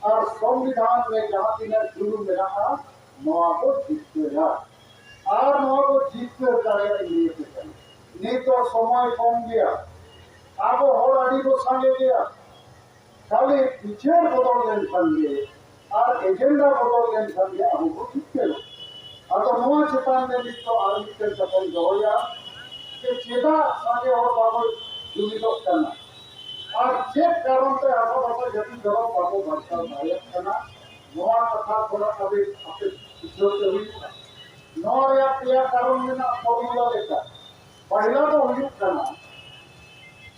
ᱟᱨ ᱥᱚᱝᱵᱤᱫᱷᱟᱱ ᱨᱮ ᱡᱟᱦᱟᱸ ᱛᱤᱱᱟᱹᱜ ᱡᱩᱞᱩᱢ ᱢᱮᱱᱟᱜᱼᱟ, ᱱᱚᱣᱟ ᱵᱚ ᱡᱤᱛᱠᱟᱹᱨᱟ᱾ ᱟᱨ ᱱᱚᱣᱟ ᱵᱚ ᱡᱤᱛᱠᱟᱹᱨ ᱫᱟᱲᱮᱭᱟᱜᱼᱟ ᱤᱧ ᱞᱟᱹᱭ ᱟᱯᱮ ᱠᱟᱱᱟ᱾ ᱱᱤᱛ ᱫᱚ ᱥᱚᱢᱚᱭ ᱠᱚᱢ ᱜᱮᱭᱟ, ᱟᱵᱚ ᱦᱚᱲ ᱟᱹᱰᱤ ᱵᱚ ᱥᱟᱸᱜᱮ ᱜᱮᱭᱟ, ᱠᱷᱟᱹᱞᱤ ᱵᱤᱪᱟᱹᱨ ᱵᱚᱫᱚᱞ ᱞᱮᱱᱠᱷᱟᱱ ᱜᱮ ᱟᱨ ᱮᱡᱮᱱᱰᱟ ᱵᱚᱫᱚᱞ ᱞᱮᱱᱠᱷᱟᱱ ᱜᱮ ᱟᱵᱚ ᱵᱚ ᱡᱤᱛᱠᱟᱹᱨᱚᱜᱼᱟ᱾ ᱟᱫᱚ ᱱᱚᱣᱟ ᱪᱮᱛᱟᱱ ᱨᱮ ᱱᱤᱛ ᱫᱚ ᱟᱨ ᱢᱤᱫᱴᱮᱱ ᱠᱟᱛᱷᱟᱧ ᱫᱚᱦᱚᱭᱟ ᱡᱮ ᱪᱮᱫᱟᱜ ᱥᱟᱸᱜᱮ ᱦᱚᱲ ᱵᱟᱵᱚ ᱡᱩᱢᱤᱫᱚᱜ ᱠᱟᱱᱟ ᱟᱨ ᱪᱮᱫ ᱠᱟᱨᱚᱱ ᱛᱮ ᱦᱟᱥᱟ ᱵᱷᱟᱥᱟ ᱡᱟᱹᱛᱤ ᱫᱷᱚᱨᱚᱢ ᱵᱟᱵᱚ ᱵᱟᱧᱪᱟᱣ ᱫᱟᱲᱮᱭᱟᱜ ᱠᱟᱱᱟ, ᱱᱚᱣᱟ ᱠᱟᱛᱷᱟ ᱛᱷᱚᱲᱟ ᱟᱹᱵᱤᱱ ᱟᱯᱮ ᱵᱤᱪᱟᱹᱨ ᱨᱮᱭᱟᱜ ᱠᱟᱨᱚᱱ ᱢᱮᱱᱟᱜᱼᱟ, ᱯᱷᱚᱨᱢᱩᱞᱟ ᱞᱮᱠᱟ᱾ ᱯᱟᱦᱞᱟ ᱫᱚ ᱦᱩᱭᱩᱜ ᱠᱟᱱᱟ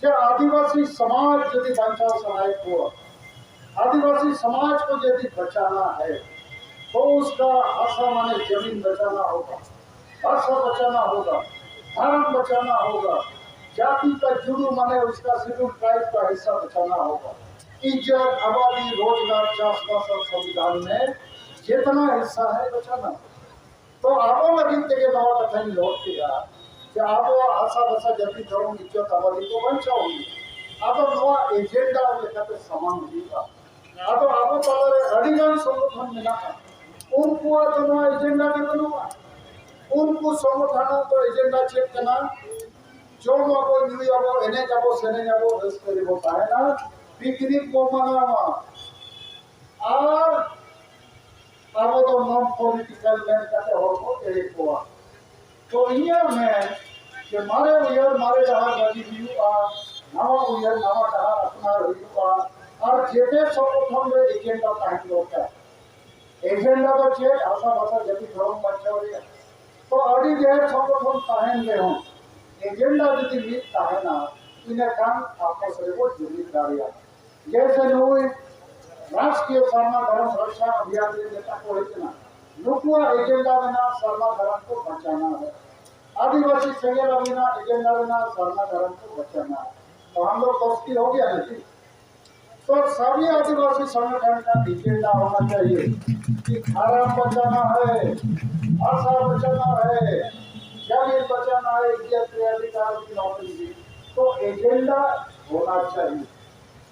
ᱡᱮ ᱟᱹᱫᱤᱵᱟᱹᱥᱤ ᱥᱚᱢᱟᱡᱽ ᱡᱩᱫᱤ ᱵᱟᱧᱪᱟᱣ ᱥᱟᱱᱟᱭᱮᱫ ᱠᱚᱣᱟ, ᱟᱹᱫᱤᱵᱟᱹᱥᱤ ᱥᱚᱢᱟᱡᱽ ᱠᱚ ᱡᱩᱫᱤ ᱵᱟᱪᱟᱱᱟ ᱦᱮ, ᱛᱚ ᱩᱥᱠᱟ ᱦᱟᱥᱟ ᱢᱟᱱᱮ ᱡᱟᱢᱤᱱ ᱵᱟᱪᱟᱱᱟ ᱦᱳᱜᱟ, ᱵᱷᱟᱥᱟ ᱵᱟᱪᱟᱱᱟ ᱦᱳᱜᱟ, ᱫᱷᱚᱨᱚᱢ ᱵᱟᱪᱟᱱᱟ ᱦᱳᱜᱟ, ᱡᱟᱹᱛᱤ ᱠᱟ ᱡᱩᱲᱩ ᱢᱟᱱᱮ ᱩᱥᱠᱟ ᱥᱤᱰᱩᱞ ᱴᱨᱟᱭᱤᱵ ᱠᱟ ᱦᱤᱥᱥᱟ ᱵᱟᱪᱟᱱᱟ ᱦᱳᱜᱟ, ᱤᱡᱡᱚᱛ, ᱟᱵᱟᱫᱤ, ᱨᱳᱡᱽᱜᱟᱨ, ᱪᱟᱥᱵᱟᱥ ᱟᱨ ᱥᱚᱝᱵᱤᱫᱷᱟᱱ ᱢᱮ ᱡᱤᱛᱱᱟ ᱦᱤᱥᱥᱟ ᱦᱮ ᱵᱟᱪᱟᱱᱟ ᱦᱳᱜᱟ᱾ ᱛᱚ ᱟᱵᱚ ᱞᱟᱹᱜᱤᱫ ᱛᱮᱜᱮ ᱱᱚᱣᱟ ᱠᱟᱛᱷᱟᱧ ᱨᱚᱲ ᱠᱮᱫᱟ ᱡᱮ ᱟᱵᱚᱣᱟᱜ ᱦᱟᱥᱟ ᱵᱷᱟᱥᱟ ᱡᱟᱹᱛᱤ ᱫᱷᱚᱨᱚᱢ ᱤᱡᱡᱚᱛ ᱟᱵᱟᱫᱤ ᱠᱚ ᱵᱟᱧᱪᱟᱣ ᱦᱩᱭᱩᱜᱼᱟ᱾ ᱟᱫᱚ ᱱᱚᱣᱟ ᱮᱡᱮᱱᱰᱟ ᱞᱮᱠᱟᱛᱮ ᱥᱟᱢᱟᱝ ᱦᱩᱭᱩᱜᱼᱟ᱾ ᱟᱫᱚ ᱟᱵᱚ ᱛᱟᱞᱟᱨᱮ ᱟᱹᱰᱤᱜᱟᱱ ᱥᱚᱝᱜᱚᱴᱷᱚᱱ ᱢᱮᱱᱟᱜᱼᱟ, ᱩᱱᱠᱩᱣᱟᱜ ᱫᱚ ᱱᱚᱣᱟ ᱮᱡᱮᱱᱰᱟ ᱜᱮ ᱵᱟᱹᱱᱩᱜᱼᱟ᱾ ᱩᱱᱠᱩ ᱥᱚᱝᱜᱚᱴᱷᱚᱱ ᱫᱚ ᱮᱡᱮᱱᱰᱟ ᱪᱮᱫ ᱠᱟᱱᱟ? ᱡᱚᱢ ᱟᱵᱚ, ᱧᱩᱭ ᱟᱵᱚ, ᱮᱱᱮᱡ ᱟᱵᱚ, ᱥᱮᱨᱮᱧ ᱟᱵᱚ, ᱨᱟᱹᱥᱠᱟᱹ ᱨᱮᱵᱚ ᱛᱟᱦᱮᱱᱟ, ᱯᱤᱠᱱᱤᱠ ᱵᱚ ᱢᱟᱱᱟᱣᱟ᱾ ᱟᱨ ᱟᱵᱚ ᱫᱚ ᱱᱚᱱ ᱯᱚᱞᱤᱴᱤᱠᱟᱞ ᱢᱮᱱ ᱠᱟᱛᱮ ᱦᱚᱲ ᱠᱚ ᱮᱲᱮ ᱠᱚᱣᱟ᱾ ᱛᱚ ᱤᱧᱟᱹᱜ ᱢᱮᱱ ᱡᱮ ᱢᱟᱨᱮ ᱩᱭᱦᱟᱹᱨ ᱢᱟᱨᱮ ᱰᱟᱦᱟᱨ ᱵᱟᱹᱜᱤ ᱦᱩᱭᱩᱜᱼᱟ, ᱱᱟᱣᱟ ᱩᱭᱦᱟᱹᱨ ᱱᱟᱣᱟ ᱰᱟᱦᱟᱨ ᱟᱯᱱᱟᱨ ᱦᱩᱭᱩᱜᱼᱟ᱾ ᱟᱨ ᱡᱮᱛᱮ ᱥᱚᱝᱜᱚᱴᱷᱚᱱ ᱨᱮ ᱮᱡᱮᱱᱰᱟ ᱛᱟᱦᱮᱸ ᱫᱚᱨᱠᱟᱨ᱾ ᱮᱡᱮᱱᱰᱟ ᱫᱚ ᱪᱮᱫ? ᱦᱟᱥᱟ ᱵᱷᱟᱥᱟ ᱡᱟᱹᱛᱤ ᱫᱷᱚᱨᱚᱢ ᱵᱟᱧᱪᱟᱣ ᱨᱮᱭᱟᱜ᱾ ᱛᱚ ᱟᱹᱰᱤ ᱰᱷᱮᱨ ᱥᱚᱝᱜᱚᱴᱷᱚᱱ ᱛᱟᱦᱮᱱ ᱨᱮᱦᱚᱸ ᱮᱡᱮᱱᱰᱟ ᱡᱩᱫᱤ ᱢᱤᱫ ᱛᱟᱦᱮᱱᱟ, ᱤᱱᱟᱹᱠᱷᱟᱱ ᱟᱯᱚᱥ ᱨᱮᱵᱚ ᱡᱩᱢᱤᱫ ᱫᱟᱲᱮᱭᱟᱜᱼᱟ᱾ ᱡᱮᱭᱥᱮ ᱱᱩᱭ ᱨᱟᱥᱴᱨᱤᱭᱚ ᱥᱟᱨᱱᱟ ᱫᱷᱚᱨᱚᱢ ᱨᱚᱠᱷᱟ ᱚᱵᱷᱤᱭᱟᱱ ᱨᱮ ᱢᱮᱛᱟ ᱠᱚ ᱦᱩᱭ ᱠᱟᱱᱟ, ᱱᱩᱠᱩᱣᱟᱜ ᱮᱡᱮᱱᱰᱟ ᱢᱮᱱᱟᱜᱼᱟ ᱥᱟᱨᱱᱟ ᱫᱷᱚᱨᱚᱢ ᱠᱚ ᱵᱟᱧᱪᱟᱣ ᱨᱮ, ᱟᱹᱫᱤᱵᱟᱹᱥᱤ ᱥᱮᱸᱜᱮᱞ ᱟᱹᱵᱤᱱᱟᱜ ᱮᱡᱮᱱᱰᱟ ᱢᱮᱱᱟᱜᱼᱟ ᱥᱟᱨᱱᱟ ᱫᱷᱚᱨᱚᱢ ᱠᱚ ᱵᱟᱧᱪᱟᱣ ᱨᱮ᱾ ᱛᱚ ᱦᱟᱢ ᱞᱳᱜ ᱫᱚᱥᱛᱤ ᱦᱳ ᱜᱮᱭᱟ ᱱᱟ ᱡᱤ? तो सभी आदिवासी संगठन का एजेंडा होना चाहिए कि धर्म बचाना है, भाषा बचाना है, जमीन बचाना है, इज्जत के अधिकार की नौकरी की। तो एजेंडा होना चाहिए।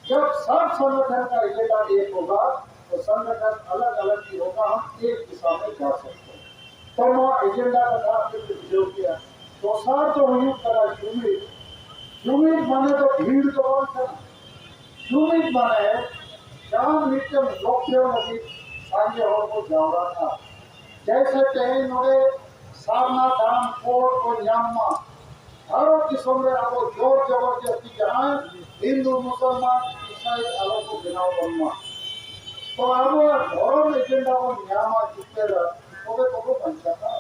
जब सब संगठन का एजेंडा एक होगा, तो संगठन अलग अलग भी होगा, हम एक दिशा में जा सकते हैं। ᱛᱚ ᱱᱚᱣᱟ ᱮᱡᱮᱱᱰᱟ ᱠᱟᱛᱷᱟ ᱟᱯᱮ ᱯᱮ ᱵᱩᱡᱷᱟᱹᱣ ᱠᱮᱜᱼᱟ᱾ ᱫᱚᱥᱟᱨ ᱫᱚ ᱦᱩᱭᱩᱜ ᱠᱟᱱᱟ ᱡᱩᱢᱤᱫ᱾ ᱡᱩᱢᱤᱫ ᱢᱟᱱᱮ ᱫᱚ ᱵᱷᱤᱲ ᱫᱚ ᱵᱟᱝ ᱠᱟᱱᱟ᱾ ᱡᱩᱢᱤᱫ ᱢᱟᱱᱮ ᱡᱟᱦᱟᱸ ᱢᱤᱫᱴᱮᱱ ᱞᱚᱠᱠᱷᱚ ᱞᱟᱹᱜᱤᱫ ᱥᱟᱸᱜᱮ ᱦᱚᱲ ᱠᱚ ᱡᱟᱣᱨᱟᱜᱼᱟ᱾ ᱡᱮᱭᱥᱮ ᱛᱮᱦᱮᱧ ᱱᱚᱰᱮ ᱥᱟᱨᱱᱟ ᱫᱷᱚᱨᱚᱢ ᱠᱳᱰ ᱠᱚ ᱧᱟᱢ ᱢᱟ, ᱵᱷᱟᱨᱚᱛ ᱫᱤᱥᱚᱢ ᱨᱮ ᱟᱵᱚ ᱡᱳᱨ ᱡᱚᱵᱚᱨᱫᱚᱥᱛᱤ ᱡᱟᱦᱟᱸᱭ ᱦᱤᱱᱫᱩ, ᱢᱩᱥᱚᱞᱢᱟᱱ, ᱤᱥᱟᱭ ᱟᱞᱚ ᱠᱚ ᱵᱮᱱᱟᱣ ᱵᱚᱱ ᱢᱟ᱾ ᱛᱚ ᱟᱵᱚᱣᱟᱜ ᱫᱷᱚᱨᱚᱢ ᱮᱡᱮᱱᱰᱟ ᱵᱚᱱ ᱧᱟᱢᱟ, ᱡᱤᱛᱠᱟᱹᱨᱟ, ᱛᱚᱵᱮ ᱛᱚᱵᱚ ᱵᱟᱧᱪᱟᱜᱼᱟ᱾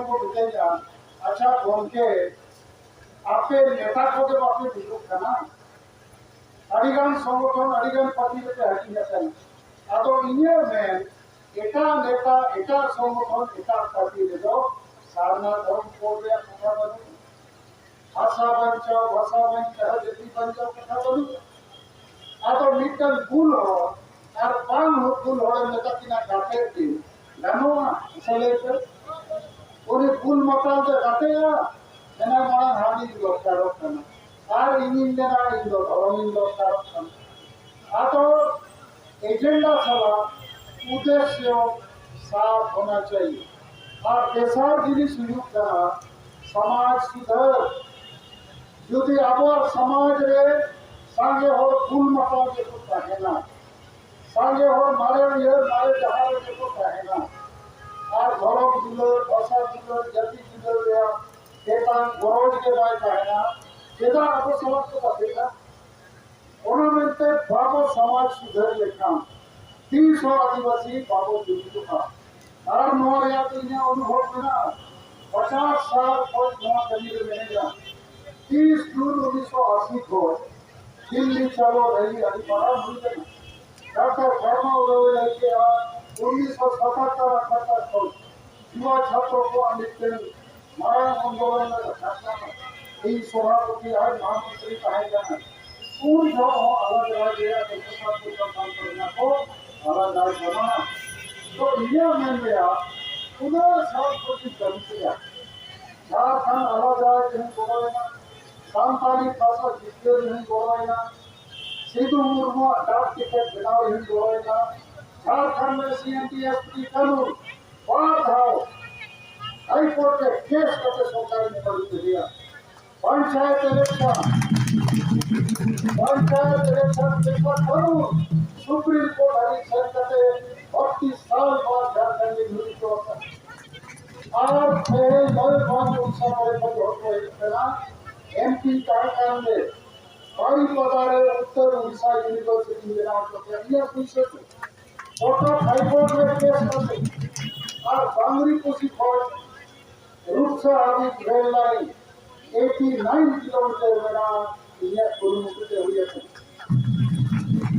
ᱠᱚ ᱢᱤᱛᱟᱹᱧᱟ, ᱟᱪᱪᱷᱟ ᱜᱚᱢᱠᱮ, ᱟᱯᱮ ᱱᱮᱛᱟ ᱠᱚᱜᱮ ᱵᱟᱯᱮ ᱵᱷᱤᱲᱚᱜ ᱠᱟᱱᱟ? ᱟᱹᱰᱤᱜᱟᱱ ᱥᱚᱝᱜᱚᱴᱷᱚᱱ, ᱟᱹᱰᱤᱜᱟᱱ ᱯᱟᱨᱴᱤ ᱨᱮᱯᱮ ᱦᱟᱹᱴᱤᱧ ᱟᱠᱟᱱᱟ᱾ ᱟᱫᱚ ᱤᱧᱟᱹᱜ ᱢᱮᱱ, ᱮᱴᱟᱜ ᱱᱮᱛᱟ, ᱮᱴᱟᱜ ᱥᱚᱝᱜᱚᱴᱷᱚᱱ, ᱮᱴᱟᱜ ᱯᱟᱨᱴᱤ ᱨᱮᱫᱚ ᱥᱟᱨᱱᱟ ᱫᱷᱚᱨᱚᱢ ᱠᱳᱰ ᱨᱮᱭᱟᱜ ᱠᱟᱛᱷᱟ ᱵᱟᱹᱱᱩᱜᱼᱟ᱾ ᱵᱷᱟᱥᱟ ᱵᱟᱧᱪᱟᱣ, ᱵᱷᱟᱥᱟ ᱵᱟᱧᱪᱟᱣ, ᱡᱟᱹᱛᱤ ᱵᱟᱧᱪᱟᱣ ᱠᱟᱛᱷᱟ ᱵᱟᱹᱱᱩᱜᱼᱟ᱾ ᱟᱫᱚ ᱢᱤᱫᱴᱟᱝ ᱵᱩᱞ ᱦᱚᱲ ᱟᱨ ᱵᱟᱝ ᱵᱩᱞ ᱦᱚᱲᱮᱢ ᱢᱮᱛᱟ ᱠᱤᱱᱟ ᱜᱟᱛᱮ ᱠᱤᱱ, ᱜᱟᱱᱚᱜᱼᱟ? ᱢᱟᱥᱮ ᱞᱟᱹᱭ ᱯᱮ᱾ ᱩᱱᱤ ᱵᱩᱞ ᱢᱟᱛᱟᱞ ᱫᱚ ᱜᱟᱛᱮᱜᱼᱟ? ᱢᱮᱱᱟ, ᱢᱟᱲᱟᱝ ᱦᱟᱺᱰᱤᱧ ᱫᱚᱨᱠᱟᱨᱚᱜ ᱠᱟᱱᱟ, ᱟᱨ ᱤᱧᱤᱧ ᱢᱮᱱᱟ ᱤᱧ ᱫᱚ ᱫᱷᱚᱨᱚᱢᱤᱧ ᱫᱚᱨᱠᱟᱨᱚᱜ ᱠᱟᱱᱟ᱾ ᱟᱫᱚ ᱮᱡᱮᱱᱰᱟ ᱥᱟᱞᱟᱜ ᱩᱫᱮᱥᱭᱚ ᱥᱟᱛ ᱦᱳᱱᱟ ᱪᱟᱦᱤᱭᱮ᱾ ᱟᱨ ᱛᱮᱥᱟᱨ ᱡᱤᱱᱤᱥ ᱦᱩᱭᱩᱜ ᱠᱟᱱᱟ ᱥᱚᱢᱟᱡᱽ ᱥᱩᱫᱷᱟᱹᱨ᱾ ᱡᱩᱫᱤ ᱟᱵᱚᱣᱟᱜ ᱥᱚᱢᱟᱡᱽ ᱨᱮ ᱥᱟᱸᱜᱮ ᱦᱚᱲ ᱵᱩᱞ ᱢᱟᱛᱟᱞ ᱜᱮᱠᱚ ᱛᱟᱦᱮᱱᱟ, ᱥᱟᱸᱜᱮ ᱦᱚᱲ ᱢᱟᱨᱮ ᱩᱭᱦᱟᱹᱨ, ᱢᱟᱨᱮ ᱰᱟᱦᱟᱨ ᱨᱮᱜᱮ ᱠᱚ ᱛᱟᱦᱮᱱᱟ, ᱟᱨ ᱫᱷᱚᱨᱚᱢ ᱫᱩᱞᱟᱹᱲ, ᱵᱷᱟᱥᱟ ᱫᱩᱞᱟᱹᱲ, ᱡᱟᱹᱛᱤ ᱫᱩᱞᱟᱹᱲ ᱨᱮᱭᱟᱜ ᱪᱮᱛᱟᱱ ᱜᱚᱨᱚᱡᱽ ᱜᱮ ᱵᱟᱭ ᱛᱟᱦᱮᱱᱟ, ᱪᱮᱫᱟᱜ ᱟᱵᱚ ᱥᱚᱢᱟᱡᱽ ᱠᱚ ᱵᱟᱹᱲᱤᱡᱼᱟ? ᱚᱱᱟ ᱢᱮᱱᱛᱮ ᱵᱟᱵᱚ ᱥᱚᱢᱟᱡᱽ ᱥᱩᱫᱷᱟᱹᱨ ᱞᱮᱠᱷᱟᱱ ᱛᱤᱥ ᱦᱚᱸ ᱟᱹᱫᱤᱵᱟᱹᱥᱤ ᱵᱟᱵᱚ ᱡᱩᱢᱤᱫᱚᱜᱼᱟ᱾ ᱟᱨ ᱱᱚᱣᱟ ᱨᱮᱭᱟᱜ ᱫᱚ ᱤᱧᱟᱹᱜ ᱚᱱᱩᱵᱷᱚᱵ ᱢᱮᱱᱟᱜᱼᱟ, ᱯᱚᱪᱟᱥ ᱥᱟᱞ ᱠᱷᱚᱱ ᱱᱚᱣᱟ ᱠᱟᱹᱢᱤ ᱨᱮ ᱢᱤᱱᱟᱹᱧᱟ᱾ ᱛᱤᱥ ᱡᱩᱱ ᱩᱱᱤᱥᱥᱚ ᱟᱥᱤ ᱠᱷᱚᱱ ᱫᱤᱞᱞᱤ ᱪᱟᱞᱚ ᱨᱮᱞᱤ ᱟᱹᱰᱤ ᱢᱟᱨᱟᱝ ᱦᱩᱭ ᱞᱮᱱᱟ᱾ ᱰᱟᱠᱛᱟᱨ ᱵᱷᱟᱨᱢᱟ ᱩᱨᱟᱣᱮ ᱞᱟᱹᱭ ᱠᱮᱜᱼᱟ, ᱩᱱᱤᱥᱥᱚ ᱥᱟᱛᱟᱛᱛᱚᱨ ᱟᱴᱟᱛᱛᱚᱨ ᱠᱷᱚᱱ ᱡᱩᱣᱟ ᱪᱷᱟᱛᱨᱚ ᱠᱚᱣᱟᱜ ᱢᱤᱫᱴᱮᱱ ᱢᱟᱨᱟᱝ ᱟᱱᱫᱳᱞᱚᱱ ᱨᱮ ᱨᱟᱠᱟᱵ ᱞᱮᱱᱟ᱾ ᱤᱧ ᱥᱚᱵᱷᱟᱯᱚᱛᱤ ᱟᱨ ᱢᱚᱦᱟᱢᱚᱱᱛᱨᱤ ᱛᱟᱦᱮᱸ ᱠᱟᱱᱟ᱾ ᱩᱱ ᱡᱚᱦᱚᱜ ᱦᱚᱸ ᱟᱞᱟᱜᱽ ᱨᱟᱡᱽ ᱨᱮᱭᱟᱜ ᱫᱚ ᱥᱚᱨᱠᱟᱨ ᱠᱚ ᱥᱟᱱᱛᱟᱲ ᱠᱚᱨᱮᱱᱟᱜ ᱠᱚ ᱟᱞᱟᱜᱽ ᱨᱟᱡᱽ ᱵᱮᱱᱟᱣᱟ᱾ ᱛᱚ ᱤᱧᱟᱹᱜ ᱢᱮᱱ ᱨᱮᱭᱟᱜ ᱩᱱᱟᱹᱜ ᱥᱟᱞ ᱠᱷᱚᱱ ᱤᱧ ᱠᱟᱹᱢᱤ ᱠᱮᱫᱟ᱾ ᱡᱷᱟᱲᱠᱷᱚᱸᱰ ᱟᱞᱟᱜᱽ ᱨᱟᱡᱽ ᱨᱮᱦᱚᱸ ᱜᱚᱲᱚᱭᱮᱱᱟ, ᱥᱟᱱᱛᱟᱲᱤ ᱵᱷᱟᱥᱟ ᱡᱤᱛᱠᱟᱹᱨ ᱨᱮᱦᱚᱸ ᱜᱚᱲᱚᱭᱮᱱᱟ, ᱥᱤᱫᱩ ᱢᱩᱨᱢᱩᱣᱟᱜ ᱰᱟᱠ ᱴᱤᱠᱤᱴ ᱵᱮᱱᱟᱣ ᱨᱮᱦᱚᱸ ᱜᱚᱲᱚᱭᱮᱱᱟ, ᱡᱷᱟᱲᱠᱷᱚᱸᱰ ᱨᱮ ᱥᱤ ᱮᱱ ᱰᱤ ᱮᱥ ᱯᱤ ᱠᱟᱹᱱᱩᱱ ᱵᱟᱨ ᱫᱷᱟᱣ ᱦᱟᱭ ᱠᱳᱨᱴ ᱨᱮ ᱠᱮᱥ ᱠᱟᱛᱮ ᱥᱚᱨᱠᱟᱨᱤᱧ ᱯᱟᱹᱰᱩ ᱠᱮᱫᱮᱭᱟ᱾ Panchayat election, panchayat election paper ᱠᱟᱹᱱᱩᱱ ᱥᱩᱯᱨᱤᱢ ᱠᱳᱨᱴ ᱦᱟᱹᱵᱤᱡ ᱥᱮᱱ ᱠᱟᱛᱮ ᱵᱟᱛᱤᱥ ᱥᱟᱞ ᱵᱟᱫ ᱡᱷᱟᱲᱠᱷᱚᱸᱰ ᱨᱤᱧ ᱦᱩᱭ ᱦᱚᱪᱚ ᱟᱠᱟᱫᱟ᱾ ᱟᱨ ᱛᱮᱦᱮᱧ ᱢᱚᱭᱩᱨᱵᱷᱚᱸᱡᱽ ᱩᱲᱤᱥᱥᱟ ᱱᱚᱰᱮ ᱠᱷᱚᱱ ᱦᱚᱲ ᱠᱚ ᱦᱮᱡ ᱟᱠᱟᱱᱟ, ᱮᱢ ᱯᱤ ᱛᱟᱦᱮᱸ ᱠᱟᱱ ᱨᱮ ᱵᱟᱨᱤᱯᱟᱫᱟ ᱨᱮ ᱩᱛᱛᱚᱨ ᱩᱲᱤᱥᱥᱟ ᱤᱭᱩᱱᱤᱵᱷᱟᱨᱥᱤᱴᱤ ᱵᱮᱱᱟᱣ ᱦᱚᱪᱚ ᱠᱮᱫᱟ ᱤᱧᱟᱹᱜ ᱯᱩᱭᱥᱟᱹ ᱛᱮ᱾ ᱠᱚᱴᱚᱠ ᱦᱟᱭᱠᱳᱨᱴ ᱨᱮ ᱠᱮᱥ ᱠᱟᱛᱮ ᱟᱨ ᱵᱟᱝᱨᱤᱯᱚᱥᱤ ᱠᱷᱚᱱ ᱨᱩᱯᱥᱟ ᱦᱟᱹᱵᱤᱡ rail line eighty nine kilometer ᱢᱮᱱᱟᱜᱼᱟ, ᱤᱧᱟᱹᱜ ᱠᱩᱨᱩᱢᱩᱴᱩ ᱛᱮ ᱦᱩᱭ ᱟᱠᱟᱱᱟ᱾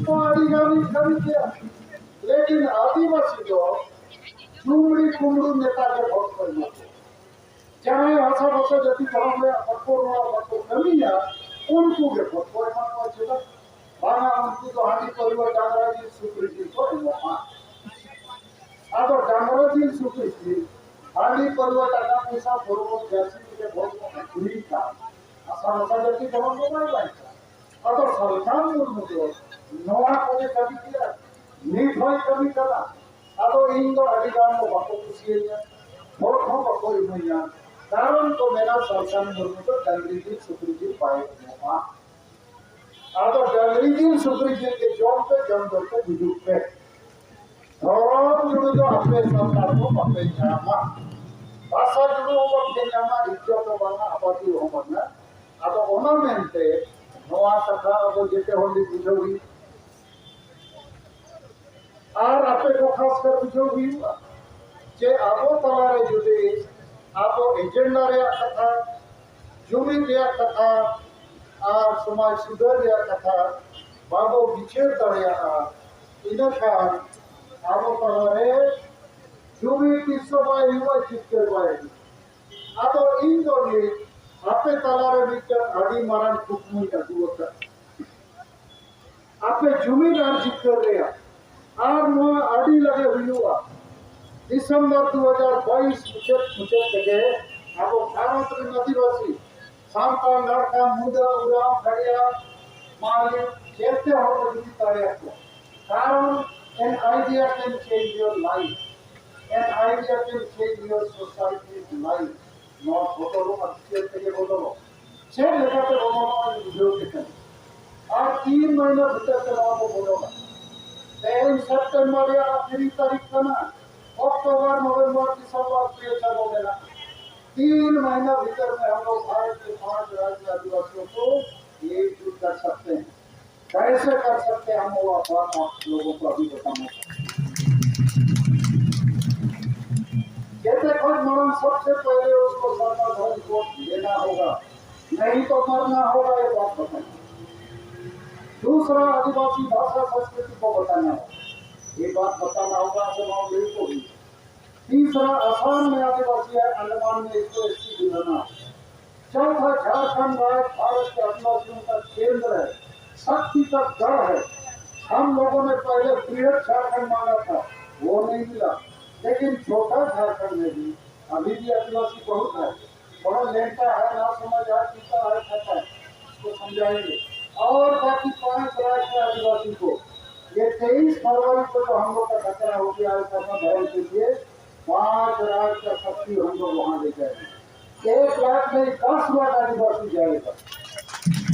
ᱛᱚ ᱟᱹᱰᱤ ᱜᱟᱱ ᱤᱧ ᱠᱟᱹᱢᱤ ᱠᱮᱫᱼᱟ, ᱞᱮᱠᱤᱱ ᱟᱹᱫᱤᱵᱟᱹᱥᱤ ᱫᱚ ᱪᱩᱢᱲᱤ ᱠᱩᱢᱲᱩ ᱱᱮᱛᱟ ᱜᱮ ᱵᱷᱳᱴ ᱠᱚ ᱮᱢᱟ ᱠᱚᱣᱟ᱾ ᱡᱟᱦᱟᱸᱭ ᱦᱟᱥᱟ ᱵᱷᱟᱥᱟ ᱡᱟᱹᱛᱤ ᱫᱷᱚᱨᱚᱢ ᱨᱮᱭᱟᱜ ᱵᱟᱠᱚ ᱨᱚᱲᱟ, ᱵᱟᱠᱚ ᱠᱟᱹᱢᱤᱭᱟ, ᱩᱱᱠᱩ ᱜᱮ ᱵᱷᱳᱴ ᱠᱚ ᱮᱢᱟ ᱠᱚᱣᱟ᱾ ᱪᱮᱫᱟᱜ ᱵᱟᱝᱟ? ᱩᱱᱠᱩ ᱫᱚ ᱦᱟᱺᱰᱤ ᱯᱟᱹᱨᱣᱟᱹ, ᱰᱟᱝᱨᱟ ᱡᱤᱞ, ᱥᱩᱠᱨᱤ ᱡᱤᱞ ᱠᱚ ᱮᱢᱚᱜᱼᱟ᱾ ᱟᱫᱚ ᱰᱟᱝᱨᱟ ᱡᱤᱞ, ᱥᱩᱠᱨᱤ ᱡᱤᱞ, ᱦᱟᱺᱰᱤ ᱯᱟᱹᱨᱣᱟᱹ, ᱴᱟᱠᱟ ᱯᱚᱭᱥᱟ, ᱯᱟᱹᱨᱣᱟᱹ, ᱡᱟᱹᱨᱥᱤ ᱛᱮᱜᱮ ᱵᱷᱳᱴ ᱠᱚ ᱟᱹᱠᱷᱨᱤᱧ ᱠᱟᱜ᱾ ᱦᱟᱥᱟ ᱵᱷᱟᱥᱟ ᱡᱟᱹᱛᱤ ᱫᱷᱚᱨᱚᱢ ᱫᱚ ᱵᱟᱭ ᱵᱟᱧᱪᱟᱜᱼᱟ᱾ ᱟᱫᱚ ᱥᱟᱞᱠᱷᱟᱱ ᱢᱩᱨᱢᱩ ᱫᱚ ᱱᱚᱣᱟ ᱠᱚᱜᱮ ᱠᱟᱹᱢᱤ ᱠᱮᱫᱟ, ᱱᱤᱛ ᱦᱚᱸᱭ ᱠᱟᱹᱢᱤ ᱠᱟᱱᱟ᱾ ᱟᱫᱚ ᱤᱧ ᱫᱚ ᱟᱹᱰᱤ ᱜᱟᱱ ᱫᱚ ᱵᱟᱠᱚ ᱠᱩᱥᱤᱭᱟᱹᱧᱟ, ᱵᱷᱳᱴ ᱦᱚᱸ ᱵᱟᱠᱚ ᱤᱢᱟᱹᱧᱟ᱾ ᱠᱟᱨᱚᱱ ᱠᱚ ᱢᱮᱱᱟ ᱥᱟᱞᱠᱷᱟᱱ ᱢᱩᱨᱢᱩ ᱫᱚ ᱰᱟᱝᱨᱤ ᱡᱤᱞ, ᱥᱩᱠᱨᱤ ᱡᱤᱞ ᱵᱟᱭ ᱮᱢᱚᱜᱼᱟ᱾ ᱟᱫᱚ ᱰᱟᱝᱨᱤ ᱡᱤᱞ, ᱥᱩᱠᱨᱤ ᱡᱤᱞ ᱜᱮ ᱡᱚᱢ ᱯᱮ, ᱡᱚᱢ ᱫᱚ ᱯᱮ ᱜᱩᱡᱩᱜ ᱯᱮ᱾ ᱫᱷᱚᱨᱚᱢ ᱡᱩᱲᱩ ᱫᱚ ᱟᱯᱮ ᱥᱟᱱᱛᱟᱲ ᱫᱚ ᱵᱟᱯᱮ ᱧᱟᱢᱟ᱾ ᱵᱷᱟᱥᱟ ᱡᱩᱲᱩ ᱦᱚᱸ ᱵᱟᱯᱮ ᱧᱟᱢᱟ, ᱤᱡᱽᱡᱚᱛ ᱦᱚᱸ ᱵᱟᱝᱟ, ᱟᱵᱟᱫᱤ ᱦᱚᱸ ᱵᱟᱝᱟ᱾ ᱟᱫᱚ ᱚᱱᱟ ᱢᱮᱱᱛᱮ ᱱᱚᱣᱟ ᱠᱟᱛᱷᱟ ᱟᱵᱚ ᱡᱮᱛᱮ ᱦᱚᱲ ᱜᱮ ᱵᱩᱡᱷᱟᱹᱣ ᱦᱩᱭᱩᱜᱼᱟ᱾ ᱟᱨ ᱟᱯᱮ ᱠᱚ ᱠᱷᱟᱥ ᱠᱟᱨ ᱵᱩᱡᱷᱟᱹᱣ ᱦᱩᱭᱩᱜᱼᱟ ᱡᱮ ᱟᱵᱚ ᱛᱟᱞᱟᱨᱮ ᱡᱩᱫᱤ ᱟᱵᱚ ᱮᱡᱮᱱᱰᱟ ᱨᱮᱭᱟᱜ ᱠᱟᱛᱷᱟ, ᱡᱩᱢᱤᱫ ᱨᱮᱭᱟᱜ ᱠᱟᱛᱷᱟ ᱟᱨ ᱥᱚᱢᱟᱡᱽ ᱥᱩᱫᱷᱟᱹᱨ ᱨᱮᱭᱟᱜ ᱠᱟᱛᱷᱟ ᱵᱟᱵᱚ ᱵᱤᱪᱟᱹᱨ ᱫᱟᱲᱮᱭᱟᱜᱼᱟ, ᱤᱱᱟᱹᱠᱷᱟᱱ ᱟᱵᱚ ᱛᱟᱞᱟᱨᱮ ᱡᱩᱢᱤᱫ ᱛᱤᱥ ᱦᱚᱸ ᱵᱟᱭ ᱦᱩᱭᱩᱜᱼᱟ, ᱡᱤᱛᱠᱟᱹᱨ ᱵᱟᱭ ᱦᱩᱭᱩᱜᱼᱟ᱾ ᱟᱫᱚ ᱤᱧ ᱫᱚ ᱱᱤᱛ ᱟᱯᱮ ᱛᱟᱞᱟᱨᱮ ᱢᱤᱫᱴᱟᱝ ᱟᱹᱰᱤ ᱢᱟᱨᱟᱝ ᱠᱩᱠᱢᱩᱧ ᱟᱹᱜᱩ ᱟᱠᱟᱫᱼᱟ᱾ ᱟᱯᱮ ᱡᱩᱢᱤᱫ ᱟᱨ ᱡᱤᱛᱠᱟᱹᱨ ᱨᱮᱭᱟᱜ᱾ ᱟᱨ ᱱᱚᱣᱟ ᱟᱹᱰᱤ ᱞᱟᱜᱮ ᱦᱩᱭᱩᱜᱼᱟ᱾ ᱰᱤᱥᱮᱢᱵᱚᱨ ᱫᱩ ᱦᱟᱡᱟᱨ ᱵᱟᱭᱤᱥ ᱢᱩᱪᱟᱹᱫ ᱢᱩᱪᱟᱹᱫ ᱛᱮᱜᱮ ᱟᱵᱚ ᱵᱷᱟᱨᱚᱛ ᱨᱮᱱ ᱟᱹᱫᱤᱵᱟᱹᱥᱤ, ᱥᱟᱱᱛᱟᱲ, ᱞᱟᱲᱠᱟ, ᱢᱩᱰᱟᱹ, ᱩᱨᱟᱣ, ᱠᱷᱟᱲᱭᱟ, ᱢᱟᱞᱤ, ᱡᱮᱛᱮ ᱦᱚᱲ ᱠᱚ ᱡᱩᱢᱤᱫ ᱫᱟᱲᱮᱭᱟᱠᱚᱣᱟ᱾ ᱠᱟᱨᱚᱱ, an idea can change your life. An idea can change your society's life. ᱱᱚᱣᱟ ᱵᱚᱫᱚᱞᱚᱜᱼᱟ, ᱪᱮᱫ ᱛᱮᱜᱮ ᱵᱚᱫᱚᱞᱚᱜᱼᱟ, ᱪᱮᱫ ᱞᱮᱠᱟᱛᱮ ᱵᱚᱫᱚᱞᱚᱜᱼᱟ, ᱵᱩᱡᱷᱟᱹᱣ ᱠᱮᱫ ᱠᱟᱱᱟ᱾ ᱟᱨ ᱛᱤᱱ ᱢᱟᱹᱦᱱᱟᱹ ᱵᱷᱤᱛᱟᱹᱨ ᱛᱮ ᱱᱚᱣᱟ ᱵᱚ ᱵᱚᱫᱚᱞᱟ᱾ ᱛᱮᱦᱮᱧ ᱥᱮᱯᱴᱮᱢᱵᱚᱨ ᱨᱮᱭᱟᱜ ᱟᱹᱠᱷᱤᱨᱤ ᱛᱟᱹᱨᱤᱠᱷ ᱠᱟᱱᱟ, ᱚᱠᱴᱳᱵᱚᱨ, ᱱᱚᱵᱷᱮᱢᱵᱚᱨ, ᱰᱤᱥᱮᱢᱵᱚᱨ ᱯᱮ ᱪᱟᱸᱫᱚ ᱢᱮᱱᱟᱜᱼᱟ᱾ ᱛᱤᱱ ᱢᱟᱹᱦᱱᱟᱹ ᱵᱷᱤᱛᱟᱹᱨ ᱢᱮ ᱦᱟᱢ ᱞᱳᱜ ᱵᱷᱟᱨᱚᱛ ᱠᱮ ᱯᱟᱸᱪ ᱨᱟᱡᱽ ᱟᱹᱫᱤᱵᱟᱹᱥᱤᱭᱚ ᱠᱚ ᱮᱠᱡᱩᱴ ᱠᱟᱨ ᱥᱟᱠᱛᱮ ᱦᱮᱸ᱾ कैसे कर सकते हैं हम, वो बात आप लोगों को अभी बताऊंगा। कहते, "खुद मरण सबसे पहले उसको सरना धर्म को लेना होगा, नहीं तो मरना होगा, ये बात बताइए।" दूसरा, आदिवासी भाषा संस्कृति को बताना होगा, ये बात बताना होगा, जवाब को भी। तीसरा, आसाम में आदिवासी है, अंडमान में इसको एसटी दिलाना होगा। चौथा, झारखंड राज्य भारत के आदिवासियों का केंद्र है, शक्ति का गढ़ है। हम लोगों ने पहले बृहद झारखंड मांगा था, वो नहीं मिला, लेकिन छोटा झारखंड में भी अभी भी आदिवासी बहुत है। बड़ा लेंटा है, ना समझ है, पीता है, खाता है, उसको समझाएंगे। और बाकी पांच राज्य के आदिवासी को, ये तेईस फरवरी को जो हम लोग का टकराव हो गया है सरना धर्म के लिए, पांच राज्य का शक्ति हम लोग वहां ले जाएंगे। एक लाख नहीं, दस लाख आदिवासी जाएगा।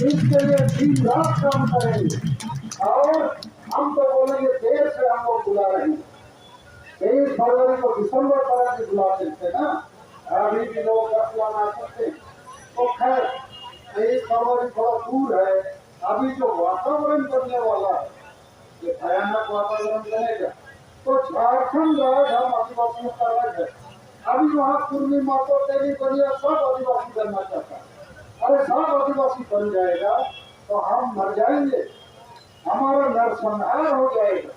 इसके लिए दिन रात काम करेंगे। और हम तो बोलेंगे, देर से हम लोग बुला रहे हैं, तेईस फरवरी को दिसंबर तरह की बुला देते ना, अभी भी लोग दस लाख आ सकते हैं। तो खैर, तेईस फरवरी थोड़ा दूर है, अभी जो वातावरण बनने वाला है, ये भयानक वातावरण बनेगा। तो झारखंड राज हम आदिवासियों का राज है। अभी वहाँ कुर्मी, मातो, तेली, बनिया सब आदिवासी बनना चाहता है। अरे, सब आदिवासी बन जाएगा तो हम मर जाएंगे, हमारा नरसंहार हो जाएगा।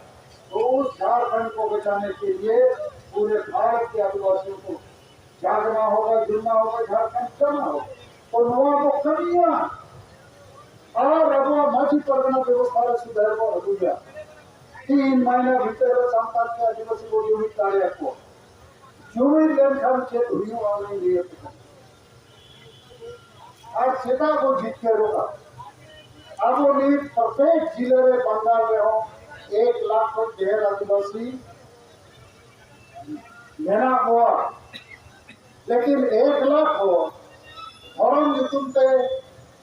तो उस झारखंड को बचाने के लिए पूरे भारत के आदिवासियों को जागना होगा, जुड़ना होगा, झारखंड जाना होगा। तो ᱱᱚᱣᱟ ᱠᱚ ᱠᱟᱹᱢᱤᱭᱟ ᱟᱨ ᱟᱵᱚᱣᱟᱜ ᱢᱟᱹᱡᱷᱤ ᱯᱟᱨᱜᱟᱱᱟ ᱵᱮᱵᱚᱥᱛᱷᱟ ᱨᱮ ᱥᱩᱫᱷᱟᱹᱨ ᱵᱚ ᱟᱹᱜᱩᱭᱟ᱾ ᱛᱤᱱ ᱢᱟᱭᱱᱟ ᱵᱷᱤᱛᱟᱹᱨ ᱨᱮ ᱥᱟᱱᱛᱟᱲ ᱠᱚ ᱟᱹᱫᱤᱵᱟᱹᱥᱤ ᱵᱚ ᱡᱩᱢᱤᱫ ᱫᱟᱲᱮᱭᱟᱠᱚᱣᱟ᱾ ᱡᱩᱢᱤᱫ ᱞᱮᱱᱠᱷᱟᱱ ᱪᱮᱫ ᱦᱩᱭᱩᱜᱼᱟ, ᱚᱱᱟᱧ ᱞᱟᱹᱭ ᱟᱯᱮ ᱠᱟᱱᱟ᱾ ᱟᱨ ᱪᱮᱫᱟᱜ ᱵᱚ ᱡᱤᱛᱠᱟᱹᱨᱚᱜᱼᱟ? ᱟᱵᱚ ᱱᱤᱛ ᱯᱨᱚᱛᱮᱠ ᱡᱤᱞᱟᱹ ᱨᱮ ᱵᱟᱝᱜᱟᱞ ᱨᱮᱦᱚᱸ ᱮᱠ ᱞᱟᱠᱷ ᱠᱷᱚᱱ ᱰᱷᱮᱨ ᱟᱹᱫᱤᱵᱟᱹᱥᱤ ᱢᱮᱱᱟᱜ ᱠᱚᱣᱟ᱾ ᱞᱮᱠᱤᱱ ᱮᱠ ᱞᱟᱠᱷ ᱦᱚᱲ ᱫᱷᱚᱨᱚᱢ ᱧᱩᱛᱩᱢ ᱛᱮ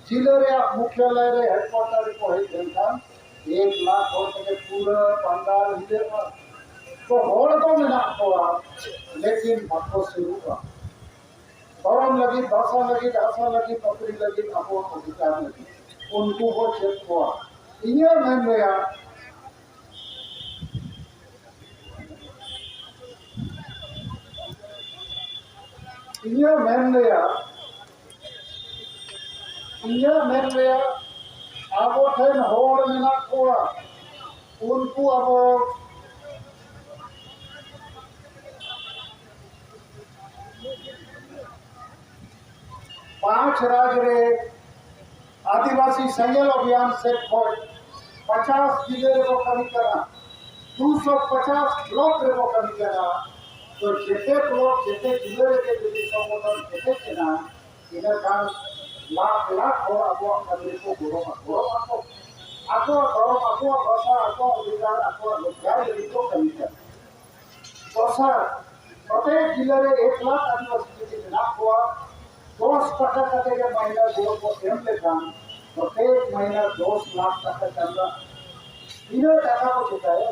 ᱡᱤᱞᱟᱹ ᱨᱮᱭᱟᱜ ᱢᱩᱠᱷᱭᱟᱞᱚᱭ ᱨᱮ, ᱦᱮᱰᱠᱩᱣᱟᱴᱟᱨ ᱨᱮᱠᱚ ᱦᱮᱡ ᱞᱮᱱᱠᱷᱟᱱ ᱮᱠ ᱞᱟᱠᱷ ᱦᱚᱲ ᱛᱮᱜᱮ ᱯᱩᱨᱟᱹ ᱵᱟᱝᱜᱟᱞ ᱦᱤᱞᱟᱹᱜᱼᱟ᱾ ᱛᱚ ᱦᱚᱲ ᱫᱚ ᱢᱮᱱᱟᱜ ᱠᱚᱣᱟ, ᱞᱮᱠᱤᱱ ᱵᱟᱠᱚ ᱥᱩᱨᱩᱜᱼᱟ᱾ ᱫᱷᱚᱨᱚᱢ ᱞᱟᱹᱜᱤᱫ, ᱵᱷᱟᱥᱟ ᱞᱟᱹᱜᱤᱫ, ᱵᱷᱟᱥᱟ ᱞᱟᱹᱜᱤᱫ, ᱱᱚᱠᱨᱤ ᱞᱟᱹᱜᱤᱫ, ᱟᱵᱚᱣᱟᱜ ᱚᱫᱷᱤᱠᱟᱨ ᱞᱟᱹᱜᱤᱫ ᱩᱱᱠᱩ ᱵᱚ ᱪᱮᱫ ᱠᱚᱣᱟ᱾ ᱤᱧᱟᱹᱜ ᱢᱮᱱ ᱨᱮᱭᱟᱜ ᱤᱧᱟᱹᱜ ᱢᱮᱱ ᱨᱮᱭᱟᱜ, ᱤᱧᱟᱹᱜ ᱢᱮᱱ ᱨᱮᱭᱟᱜ, ᱟᱵᱚ ᱴᱷᱮᱱ ᱦᱚᱲ ᱢᱮᱱᱟᱜ ᱠᱚᱣᱟ, ᱩᱱᱠᱩ ᱟᱵᱚ ᱯᱟᱸᱪ ᱨᱟᱡᱽ ᱨᱮ ᱟᱹᱫᱤᱵᱟᱹᱥᱤ ᱥᱮᱸᱜᱮᱞ ᱚᱵᱷᱤᱭᱟᱱ ᱥᱮᱫ ᱠᱷᱚᱱ ᱯᱚᱪᱟᱥ ᱡᱤᱞᱟᱹ ᱨᱮᱵᱚ ᱠᱟᱹᱢᱤ ᱠᱟᱱᱟ, ᱫᱩᱥᱚ ᱯᱚᱪᱟᱥ ᱵᱞᱚᱠ ᱨᱮᱵᱚ ᱠᱟᱹᱢᱤ ᱠᱟᱱᱟ᱾ ᱛᱚ ᱡᱮᱛᱮ ᱵᱞᱚᱠ, ᱡᱮᱛᱮ ᱡᱤᱞᱟᱹ ᱨᱮᱜᱮ ᱡᱩᱫᱤ ᱥᱚᱝᱜᱚᱴᱷᱚᱱ ᱠᱮᱴᱮᱡ ᱮᱱᱟ, ᱤᱱᱟᱹᱠᱷᱟᱱ ᱞᱟᱠᱷ ᱞᱟᱠᱷ ᱦᱚᱲ ᱟᱵᱚᱣᱟᱜ ᱠᱟᱹᱢᱤ ᱨᱮᱠᱚ ᱜᱚᱲᱚ ᱜᱚᱲᱚᱜ ᱟᱠᱚ᱾ ᱟᱠᱚᱣᱟᱜ ᱫᱷᱚᱨᱚᱢ, ᱟᱠᱚᱣᱟᱜ ᱵᱷᱟᱥᱟ, ᱟᱠᱚᱣᱟᱜ ᱚᱫᱷᱤᱠᱟᱨ, ᱟᱠᱚᱣᱟᱜ ᱨᱳᱡᱽᱜᱟᱨ ᱞᱟᱹᱜᱤᱫ ᱠᱚ ᱠᱟᱹᱢᱤ ᱠᱟᱱᱟ᱾ ᱫᱚᱥᱟᱨ, ᱯᱨᱚᱛᱮᱠ ᱡᱤᱞᱟᱹ ᱨᱮ ᱮᱠ ᱞᱟᱠᱷ ᱟᱹᱫᱤᱵᱟᱹᱥᱤ ᱡᱩᱫᱤ ᱢᱮᱱᱟᱜ ᱠᱚᱣᱟ, ᱫᱚᱥ ᱴᱟᱠᱟ ᱠᱟᱛᱮ ᱜᱮ ᱢᱟᱹᱦᱱᱟᱹ ᱜᱚᱲᱚ ᱠᱚ ᱮᱢ ᱞᱮᱠᱷᱟᱱ, ᱯᱨᱚᱛᱮᱠ ᱢᱟᱹᱦᱱᱟᱹ ᱫᱚᱥ ᱞᱟᱠᱷ ᱴᱟᱠᱟ ᱪᱟᱸᱫᱟ᱾ ᱤᱱᱟᱹ ᱴᱟᱠᱟ ᱠᱚ ᱪᱤᱠᱟᱹᱭᱟ?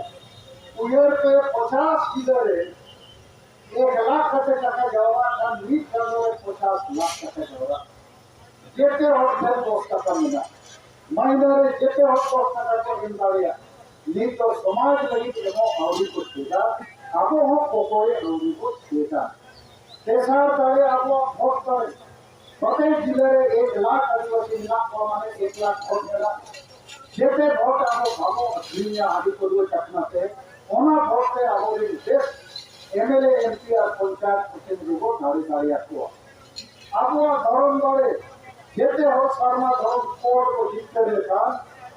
ᱩᱭᱦᱟᱹᱨ ᱯᱮ, ᱯᱚᱪᱟᱥ ᱡᱤᱞᱟᱹ ᱨᱮ ᱮᱠ ᱞᱟᱠᱷ ᱠᱟᱛᱮ ᱴᱟᱠᱟ ᱡᱟᱣᱨᱟᱜ ᱠᱷᱟᱱ, ᱢᱤᱫ ᱪᱟᱸᱫᱚ ᱨᱮ ᱯᱚᱪᱟᱥ ᱞᱟᱠᱷ ᱴᱟᱠᱟ ᱡᱟᱣᱨᱟᱜ᱾ ᱡᱮᱛᱮ ᱦᱚᱲ ᱴᱷᱮᱱ ᱫᱚᱥ ᱴᱟᱠᱟ ᱢᱮᱱᱟᱜᱼᱟ, ᱢᱟᱹᱦᱱᱟᱹ ᱨᱮ ᱡᱮᱛᱮ ᱦᱚᱲ ᱫᱚᱥ ᱴᱟᱠᱟ ᱠᱚ ᱮᱢ ᱫᱟᱲᱮᱭᱟᱜᱼᱟ᱾ ᱱᱤᱛ ᱫᱚ ᱥᱚᱢᱟᱡᱽ ᱞᱟᱹᱜᱤᱫ ᱮᱢᱚᱜ ᱟᱹᱣᱨᱤ ᱠᱚ ᱪᱮᱫᱟ, ᱟᱵᱚ ᱦᱚᱸ ᱠᱚᱠᱚᱭ ᱟᱹᱣᱨᱤ ᱠᱚ ᱪᱮᱫᱟ᱾ ᱛᱮᱥᱟᱨ ᱫᱟᱲᱮ ᱟᱵᱚᱣᱟᱜ ᱵᱷᱳᱴ ᱫᱟᱲᱮ᱾ ᱯᱨᱚᱛᱮᱠ ᱡᱤᱞᱟᱹ ᱨᱮ ᱮᱠ ᱞᱟᱠᱷ ᱟᱹᱫᱤᱵᱟᱹᱥᱤ ᱢᱮᱱᱟᱜ ᱠᱚᱣᱟ, ᱢᱟᱱᱮ ᱮᱠ ᱞᱟᱠᱷ ᱵᱷᱳᱴ ᱢᱮᱱᱟᱜᱼᱟ᱾ ᱡᱮᱛᱮ ᱵᱷᱳᱴ ᱟᱵᱚ ᱵᱟᱵᱚ ᱟᱹᱠᱷᱨᱤᱧᱟ ᱦᱟᱺᱰᱤ ᱯᱟᱹᱨᱣᱟᱹ ᱪᱟᱠᱷᱱᱟ ᱛᱮ, ᱚᱱᱟ ᱵᱷᱳᱴ ᱛᱮ ᱟᱵᱚᱨᱮᱱ ᱵᱮᱥ M L A, M P R panchayat ᱠᱚᱴᱷᱮᱱ ᱨᱮᱵᱚ ᱫᱟᱲᱮ ᱫᱟᱲᱮᱭᱟᱠᱚᱣᱟ᱾ ᱟᱵᱚᱣᱟᱜ ᱫᱷᱚᱨᱚᱢ ᱫᱟᱲᱮ, ᱡᱮᱛᱮ ᱦᱚᱲ ᱥᱟᱨᱱᱟ ᱫᱷᱚᱨᱚᱢ ᱠᱳᱰ ᱠᱚ ᱡᱤᱛᱠᱟᱹᱨ ᱞᱮᱠᱷᱟᱱ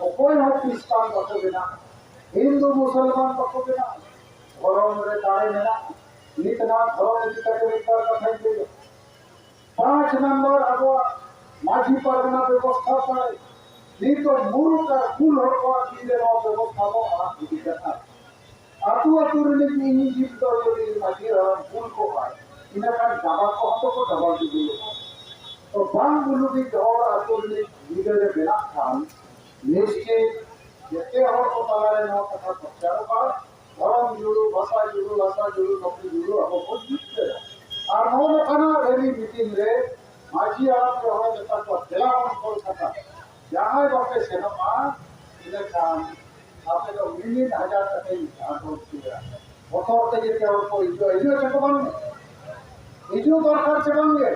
ᱚᱠᱚᱭ ᱦᱚᱸ ᱠᱷᱨᱤᱥᱴᱟᱱ ᱵᱟᱠᱚ ᱵᱮᱱᱟᱜᱼᱟ, ᱦᱤᱱᱫᱩ ᱢᱩᱥᱚᱞᱢᱟᱱ ᱵᱟᱠᱚ ᱵᱮᱱᱟᱜᱼᱟ᱾ ᱫᱷᱚᱨᱚᱢ ᱨᱮ ᱫᱟᱲᱮ ᱢᱮᱱᱟᱜᱼᱟ᱾ ᱱᱤᱛ ᱱᱚᱣᱟ ᱫᱷᱚᱨᱚᱢ ᱤᱫᱤ ᱠᱟᱛᱮ ᱢᱤᱫ ᱵᱟᱨ ᱠᱟᱛᱷᱟᱧ ᱞᱟᱹᱭᱟ᱾ ᱯᱟᱸᱪ ᱱᱚᱢᱵᱚᱨ ᱟᱵᱚᱣᱟᱜ ᱢᱟᱹᱡᱷᱤ ᱯᱟᱨᱜᱟᱱᱟ ᱵᱮᱵᱚᱥᱛᱷᱟ ᱛᱟᱭ᱾ ᱱᱤᱛ ᱫᱚ ᱢᱩᱨᱩᱠ ᱟᱨ ᱵᱷᱩᱞ ᱦᱚᱲ ᱠᱚᱣᱟᱜ ᱛᱤ ᱨᱮ ᱱᱚᱣᱟ ᱵᱮᱵᱚᱥᱛᱷᱟ ᱵᱚ ᱟᱲᱟᱜ ᱜᱤᱰᱤ ᱠᱟᱫᱟ᱾ ᱟᱹᱛᱩ ᱟᱹᱛᱩ ᱨᱤᱱᱤᱡ ᱢᱤᱫ ᱡᱩᱫᱤ ᱢᱟᱹᱡᱷᱤ ᱦᱟᱲᱟᱢ ᱵᱷᱩᱞ ᱠᱚᱜᱼᱟᱭ, ᱤᱱᱟᱹᱠᱷᱟᱱ ᱰᱟᱵᱟ ᱠᱚᱦᱚᱸ ᱫᱚᱠᱚ ᱰᱟᱵᱟ ᱜᱤᱰᱤᱭᱮᱫᱟ᱾ ᱛᱚ ᱵᱟᱝ ᱵᱩᱞᱩᱵᱤᱡ ᱦᱚᱲ ᱟᱹᱛᱩ ᱨᱤᱱᱤᱡ ᱜᱤᱫᱽᱨᱟᱹ ᱨᱮ ᱢᱮᱱᱟᱜ ᱠᱷᱟᱱ, ᱱᱤᱥᱪᱤᱛ ᱡᱮᱛᱮ ᱦᱚᱲ ᱠᱚ ᱛᱟᱞᱟᱨᱮ ᱱᱚᱣᱟ ᱠᱟᱛᱷᱟ ᱯᱨᱚᱪᱟᱨᱚᱜᱼᱟ, ᱫᱷᱚᱨᱚᱢ ᱡᱩᱲᱩ, ᱵᱷᱟᱥᱟ ᱡᱩᱲᱩ, ᱞᱟᱥᱟ ᱡᱩᱲᱩ, ᱱᱚᱠᱨᱤ ᱡᱩᱲᱩ ᱟᱵᱚ ᱵᱚᱱ ᱡᱤᱛᱠᱟᱹᱨᱟ᱾ ᱟᱨ ᱱᱚᱜᱼᱚ ᱱᱚᱝᱠᱟᱱᱟᱜ ᱨᱮᱞᱤ ᱢᱤᱴᱤᱝ ᱨᱮ ᱢᱟᱹᱡᱷᱤ ᱦᱟᱲᱟᱢ ᱡᱚᱦᱚᱲ ᱢᱮᱛᱟ ᱠᱚᱣᱟ, ᱫᱮᱞᱟ ᱵᱚᱱ ᱠᱚᱞ ᱠᱟᱛᱷᱟ, ᱡᱟᱦᱟᱸᱭ ᱵᱟᱯᱮ ᱥᱮᱱᱚᱜᱼᱟ, ᱤᱱᱟᱹᱠᱷᱟᱱ ᱟᱯᱮ ᱫᱚ ᱢᱤᱢᱤᱫ ᱦᱟᱡᱟᱨ ᱠᱟᱛᱮ ᱟᱬᱜᱚ ᱦᱚᱪᱚᱭᱟ᱾ ᱵᱚᱛᱚᱨ ᱛᱮ ᱡᱮᱛᱮ ᱦᱚᱲ ᱠᱚ ᱦᱤᱡᱩᱜᱼᱟ, ᱦᱤᱡᱩᱜ ᱟᱪᱮ ᱠᱚ ᱵᱟᱝ? ᱦᱤᱡᱩᱜ ᱫᱚᱨᱠᱟᱨ ᱪᱮ ᱵᱟᱝ ᱜᱮ?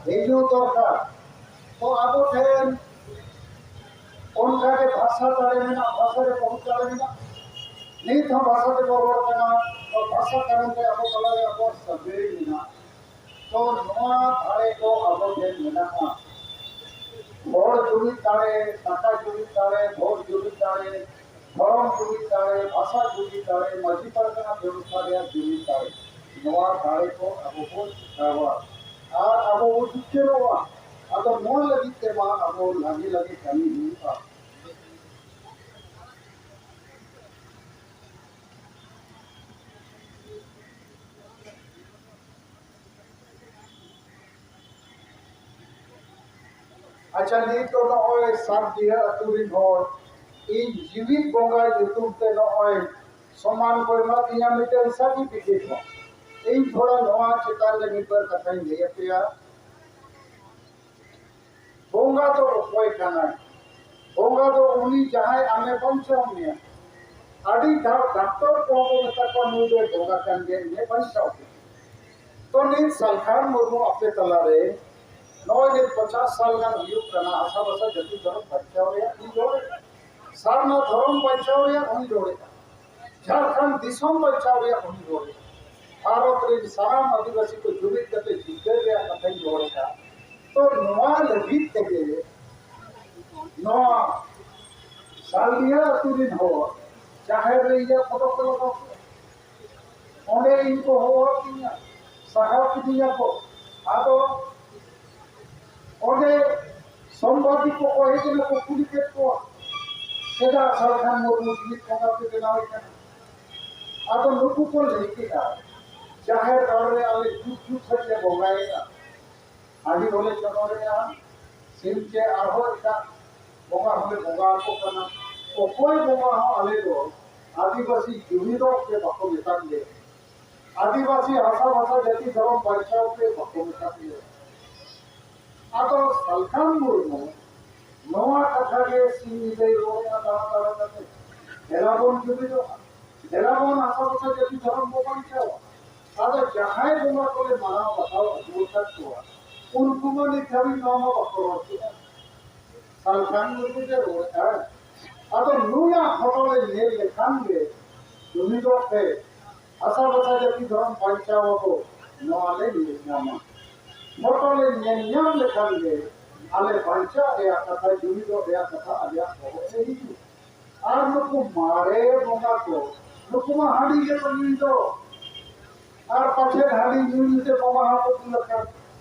ᱦᱤᱡᱩᱜ ᱫᱚᱨᱠᱟᱨ᱾ ᱛᱚ ᱟᱵᱚ ᱴᱷᱮᱱ ᱚᱱᱠᱟ ᱜᱮ ᱵᱷᱟᱥᱟ ᱫᱟᱲᱮ ᱢᱮᱱᱟᱜ, ᱵᱷᱟᱥᱟ ᱨᱮ ᱵᱚᱦᱩᱛ ᱫᱟᱲᱮ ᱢᱮᱱᱟᱜ᱾ ᱱᱤᱛ ᱦᱚᱸ ᱵᱷᱟᱥᱟ ᱛᱮᱵᱚ ᱨᱚᱲ ᱠᱟᱱᱟ, ᱛᱚ ᱵᱷᱟᱥᱟ ᱠᱟᱨᱚᱱ ᱛᱮ ᱟᱵᱚ ᱛᱟᱞᱟᱨᱮ ᱟᱵᱚᱣᱟᱜ ᱥᱟᱹᱜᱟᱹᱭ ᱢᱮᱱᱟᱜ᱾ ᱛᱚ ᱱᱚᱣᱟ ᱫᱟᱲᱮ ᱫᱚ ᱟᱵᱚ ᱴᱷᱮᱱ ᱢᱮᱱᱟᱜᱼᱟ᱾ ᱦᱚᱲ ᱡᱩᱢᱤᱫ ᱫᱟᱲᱮ, ᱴᱟᱠᱟ ᱡᱩᱢᱤᱫ ᱫᱟᱲᱮ, ᱵᱷᱳᱴ ᱡᱩᱢᱤᱫ ᱫᱟᱲᱮ, ᱫᱷᱚᱨᱚᱢ ᱡᱩᱢᱤᱫ ᱫᱟᱲᱮ, ᱵᱷᱟᱥᱟ ᱡᱩᱢᱤᱫ ᱫᱟᱲᱮ, ᱢᱟᱹᱡᱷᱤ ᱯᱟᱨᱜᱟᱱᱟ ᱵᱮᱵᱚᱥᱛᱷᱟ ᱨᱮᱭᱟᱜ ᱡᱩᱢᱤᱫ ᱫᱟᱲᱮ, ᱱᱚᱣᱟ ᱫᱟᱲᱮ ᱠᱚ ᱟᱵᱚ ᱵᱚᱱ ᱪᱤᱠᱟᱹᱣᱟ ᱟᱨ ᱟᱵᱚ ᱵᱚᱱ ᱡᱤᱛᱠᱟᱹᱨᱚᱜᱼᱟ᱾ ᱟᱫᱚ ᱱᱚᱣᱟ ᱞᱟᱹᱜᱤᱫ ᱛᱮ ᱢᱟ ᱟᱵᱚ ᱞᱟᱜᱮ ᱞᱟᱜᱮ ᱠᱟᱹᱢᱤ ᱦᱩᱭᱩᱜᱼᱟ᱾ ᱟᱪᱪᱷᱟ, ᱱᱤᱛ ᱫᱚ ᱱᱚᱜᱼᱚᱭ ᱥᱟᱛᱰᱤᱦᱟᱹ ᱟᱹᱛᱩ ᱨᱤᱱ ᱦᱚᱲ ᱤᱧ ᱡᱤᱣᱤᱫ ᱵᱚᱸᱜᱟ ᱧᱩᱛᱩᱢ ᱛᱮ ᱱᱚᱜᱼᱚᱭ ᱥᱚᱢᱢᱟᱱ ᱠᱚ ᱮᱢᱟ ᱫᱤᱧᱟ ᱢᱤᱫᱴᱮᱱ certificate ᱦᱚᱸ᱾ ᱤᱧ ᱛᱷᱚᱲᱟ ᱱᱚᱣᱟ ᱪᱮᱛᱟᱱ ᱨᱮ ᱢᱤᱫ ᱵᱟᱨ ᱠᱟᱛᱷᱟᱧ ᱞᱟᱹᱭ ᱟᱯᱮᱭᱟ᱾ ᱵᱚᱸᱜᱟ ᱫᱚ ᱚᱠᱚᱭ ᱠᱟᱱᱟᱭ? ᱵᱚᱸᱜᱟ ᱫᱚ ᱩᱱᱤ ᱡᱟᱦᱟᱸᱭ ᱟᱢᱮ ᱵᱟᱧᱪᱟᱣ ᱢᱮᱭᱟ᱾ ᱟᱹᱰᱤ ᱫᱷᱟᱣ ᱰᱟᱠᱛᱚᱨ ᱠᱚᱦᱚᱸ ᱠᱚ ᱢᱮᱛᱟ ᱠᱚᱣᱟ, "ᱱᱩᱭ ᱫᱚᱭ ᱵᱚᱸᱜᱟ ᱠᱟᱱ ᱜᱮᱭᱟ, ᱤᱧᱮ ᱵᱟᱧᱪᱟᱣ ᱠᱮᱫᱟ᱾" ᱛᱚ ᱱᱤᱛ ᱥᱟᱞᱠᱷᱟᱱ ᱢᱩᱨᱢᱩ ᱟᱯᱮ ᱛᱟᱞᱟᱨᱮ ᱱᱚᱜᱼᱚᱭ ᱱᱤᱛ ᱯᱚᱪᱟᱥ ᱥᱟᱞ ᱜᱟᱱ ᱦᱩᱭᱩᱜ ᱠᱟᱱᱟ, ᱦᱟᱥᱟ ᱵᱷᱟᱥᱟ ᱡᱟᱹᱛᱤ ᱫᱷᱚᱨᱚᱢ ᱵᱟᱧᱪᱟᱣ ᱨᱮᱭᱟᱜ ᱤᱧ ᱨᱚᱲᱮᱫᱟ, ᱥᱟᱨᱱᱟ ᱫᱷᱚᱨᱚᱢ ᱵᱟᱧᱪᱟᱣ ᱨᱮᱭᱟᱜ ᱦᱚᱸᱧ ᱨᱚᱲᱮᱫᱟ, ᱡᱷᱟᱲᱠᱷᱚᱸᱰ ᱫᱤᱥᱚᱢ ᱵᱟᱧᱪᱟᱣ ᱨᱮᱭᱟᱜ ᱦᱚᱸᱧ ᱨᱚᱲᱮᱫᱟ, ᱵᱷᱟᱨᱚᱛ ᱨᱮᱱ ᱥᱟᱱᱟᱢ ᱟᱹᱫᱤᱵᱟᱹᱥᱤ ᱠᱚ ᱡᱩᱢᱤᱫ ᱠᱟᱛᱮ ᱡᱤᱛᱠᱟᱹᱨ ᱨᱮᱭᱟᱜ ᱠᱟᱛᱷᱟᱧ ᱨᱚᱲᱮᱫᱟ᱾ ᱛᱚ ᱱᱚᱣᱟ ᱞᱟᱹᱜᱤᱫ ᱛᱮᱜᱮ ᱱᱚᱣᱟ ᱥᱟᱞᱰᱤᱦᱟᱹ ᱟᱹᱛᱩ ᱨᱤᱱ ᱦᱚᱲ ᱡᱟᱦᱮᱨ ᱨᱮ ᱤᱧᱟᱹᱜ ᱯᱷᱳᱴᱳ ᱠᱚ ᱞᱟᱜᱟᱣ ᱠᱮᱫᱟ᱾ ᱚᱸᱰᱮ ᱤᱧ ᱠᱚ ᱦᱚᱦᱚ ᱟᱹᱫᱤᱧᱟ, ᱥᱟᱦᱟ ᱠᱤᱫᱤᱧᱟ ᱠᱚ᱾ ᱟᱫᱚ ᱚᱸᱰᱮ ᱥᱚᱢᱵᱟᱫᱤ ᱠᱚ ᱠᱚ ᱦᱮᱡ ᱮᱱᱟ, ᱠᱚ ᱠᱩᱞᱤ ᱠᱮᱫ ᱠᱚᱣᱟ, "ᱪᱮᱫᱟᱜ ᱥᱟᱞᱠᱷᱟᱱ ᱢᱩᱨᱢᱩ ᱡᱤᱣᱤᱫ ᱵᱚᱸᱜᱟ ᱯᱮ ᱵᱮᱱᱟᱣᱮ ᱠᱟᱱᱟ?" ᱟᱫᱚ ᱱᱩᱠᱩ ᱠᱚ ᱞᱟᱹᱭ ᱠᱮᱫᱟ, "ᱡᱟᱦᱮᱨ ᱜᱟᱲ ᱨᱮ ᱟᱞᱮ ᱡᱩᱜᱽ ᱡᱩᱜᱽ ᱠᱷᱚᱱ ᱞᱮ ᱵᱚᱸᱜᱟᱭᱮᱫᱟ, ᱦᱟᱺᱰᱤ ᱦᱚᱸᱞᱮ ᱪᱚᱰᱚᱨᱮᱫᱼᱟ, ᱥᱤᱢ ᱪᱮ ᱟᱨᱦᱚᱸ ᱮᱴᱟᱜ ᱵᱚᱸᱜᱟ ᱦᱚᱸᱞᱮ ᱵᱚᱸᱜᱟ ᱟᱠᱚ ᱠᱟᱱᱟ, ᱚᱠᱚᱭ ᱵᱚᱸᱜᱟ ᱦᱚᱸ ᱟᱞᱮ ᱫᱚ ᱟᱹᱫᱤᱵᱟᱹᱥᱤ ᱡᱩᱢᱤᱫᱚᱜ ᱯᱮ ᱵᱟᱠᱚ ᱢᱮᱛᱟᱫ ᱞᱮᱭᱟ, ᱟᱹᱫᱤᱵᱟᱹᱥᱤ ᱦᱟᱥᱟ ᱵᱷᱟᱥᱟ ᱡᱟᱹᱛᱤ ᱫᱷᱚᱨᱚᱢ ᱵᱟᱧᱪᱟᱣ ᱯᱮ ᱵᱟᱠᱚ ᱢᱮᱛᱟᱫ ᱞᱮᱭᱟ᱾" ᱟᱫᱚ ᱥᱟᱞᱠᱷᱟᱱ ᱢᱩᱨᱢᱩ ᱱᱚᱣᱟ ᱠᱟᱛᱷᱟ ᱜᱮ ᱥᱤᱧ ᱧᱤᱫᱟᱹᱭ ᱨᱚᱲᱮᱫᱼᱟ ᱫᱟᱬᱟ ᱫᱟᱬᱟ ᱠᱟᱛᱮ, "ᱫᱮᱞᱟ ᱵᱚᱱ ᱡᱩᱢᱤᱫᱚᱜᱼᱟ, ᱫᱮᱞᱟ ᱵᱚᱱ ᱦᱟᱥᱟ ᱵᱷᱟᱥᱟ ᱡᱟᱹᱛᱤ ᱫᱷᱚᱨᱚᱢ ᱵᱚ ᱵᱟᱧᱪᱟᱣᱟ, ᱟᱫᱚ ᱡᱟᱦᱟᱸᱭ ᱵᱚᱸᱜᱟ ᱠᱚᱞᱮ ᱢᱟᱱᱟᱣ ᱵᱟᱛᱟᱣ ᱟᱹᱜᱩ ᱟᱠᱟᱫ ᱠᱚᱣᱟ, ᱩᱱᱠᱩ ᱢᱟ ᱱᱤᱛ ᱫᱷᱟᱹᱵᱤᱡ ᱱᱚᱣᱟ ᱢᱟ ᱵᱟᱠᱚ ᱨᱚᱲ ᱠᱮᱫᱟ᱾ ᱥᱟᱞᱠᱷᱟᱱ ᱢᱩᱨᱢᱩ ᱜᱮ ᱨᱚᱲᱮᱫᱼᱟᱭ᱾ ᱟᱫᱚ ᱱᱩᱭᱟᱜ ᱯᱷᱳᱴᱳ ᱞᱮ ᱧᱮᱞ ᱞᱮᱠᱷᱟᱱ ᱜᱮ ᱡᱩᱢᱤᱫᱚᱜ ᱯᱮ, ᱦᱟᱥᱟ ᱵᱷᱟᱥᱟ ᱡᱟᱹᱛᱤ ᱫᱷᱚᱨᱚᱢ ᱵᱟᱧᱪᱟᱣ ᱟᱵᱚ, ᱱᱚᱣᱟ ᱞᱮ ᱧᱮᱞ ᱧᱟᱢᱟ᱾ ᱯᱷᱳᱴᱳ ᱞᱮ ᱧᱮᱞ ᱧᱟᱢ ᱞᱮᱠᱷᱟᱱ ᱜᱮ ᱟᱞᱮ ᱵᱟᱧᱪᱟᱣ ᱨᱮᱭᱟᱜ ᱠᱟᱛᱷᱟ, ᱡᱩᱢᱤᱫᱚᱜ ᱨᱮᱭᱟᱜ ᱠᱟᱛᱷᱟ ᱟᱞᱮᱭᱟᱜ ᱵᱚᱦᱚᱜ ᱨᱮ ᱦᱤᱡᱩᱜᱼᱟ᱾ ᱟᱨ ᱱᱩᱠᱩ ᱢᱟᱨᱮ ᱵᱚᱸᱜᱟ ᱠᱚ, ᱱᱩᱠᱩ ᱢᱟ ᱦᱟᱺᱰᱤ ᱜᱮᱠᱚ ᱧᱩᱭ ᱫᱚ᱾ ᱟᱨ ᱯᱟᱪᱮᱫ ᱦᱟᱺᱰᱤ ᱧᱩ ᱧᱩ ᱛᱮ ᱵᱚᱸᱜᱟ ᱦᱚᱸᱠᱚ ᱵᱩᱞ ᱟᱠᱟᱱ,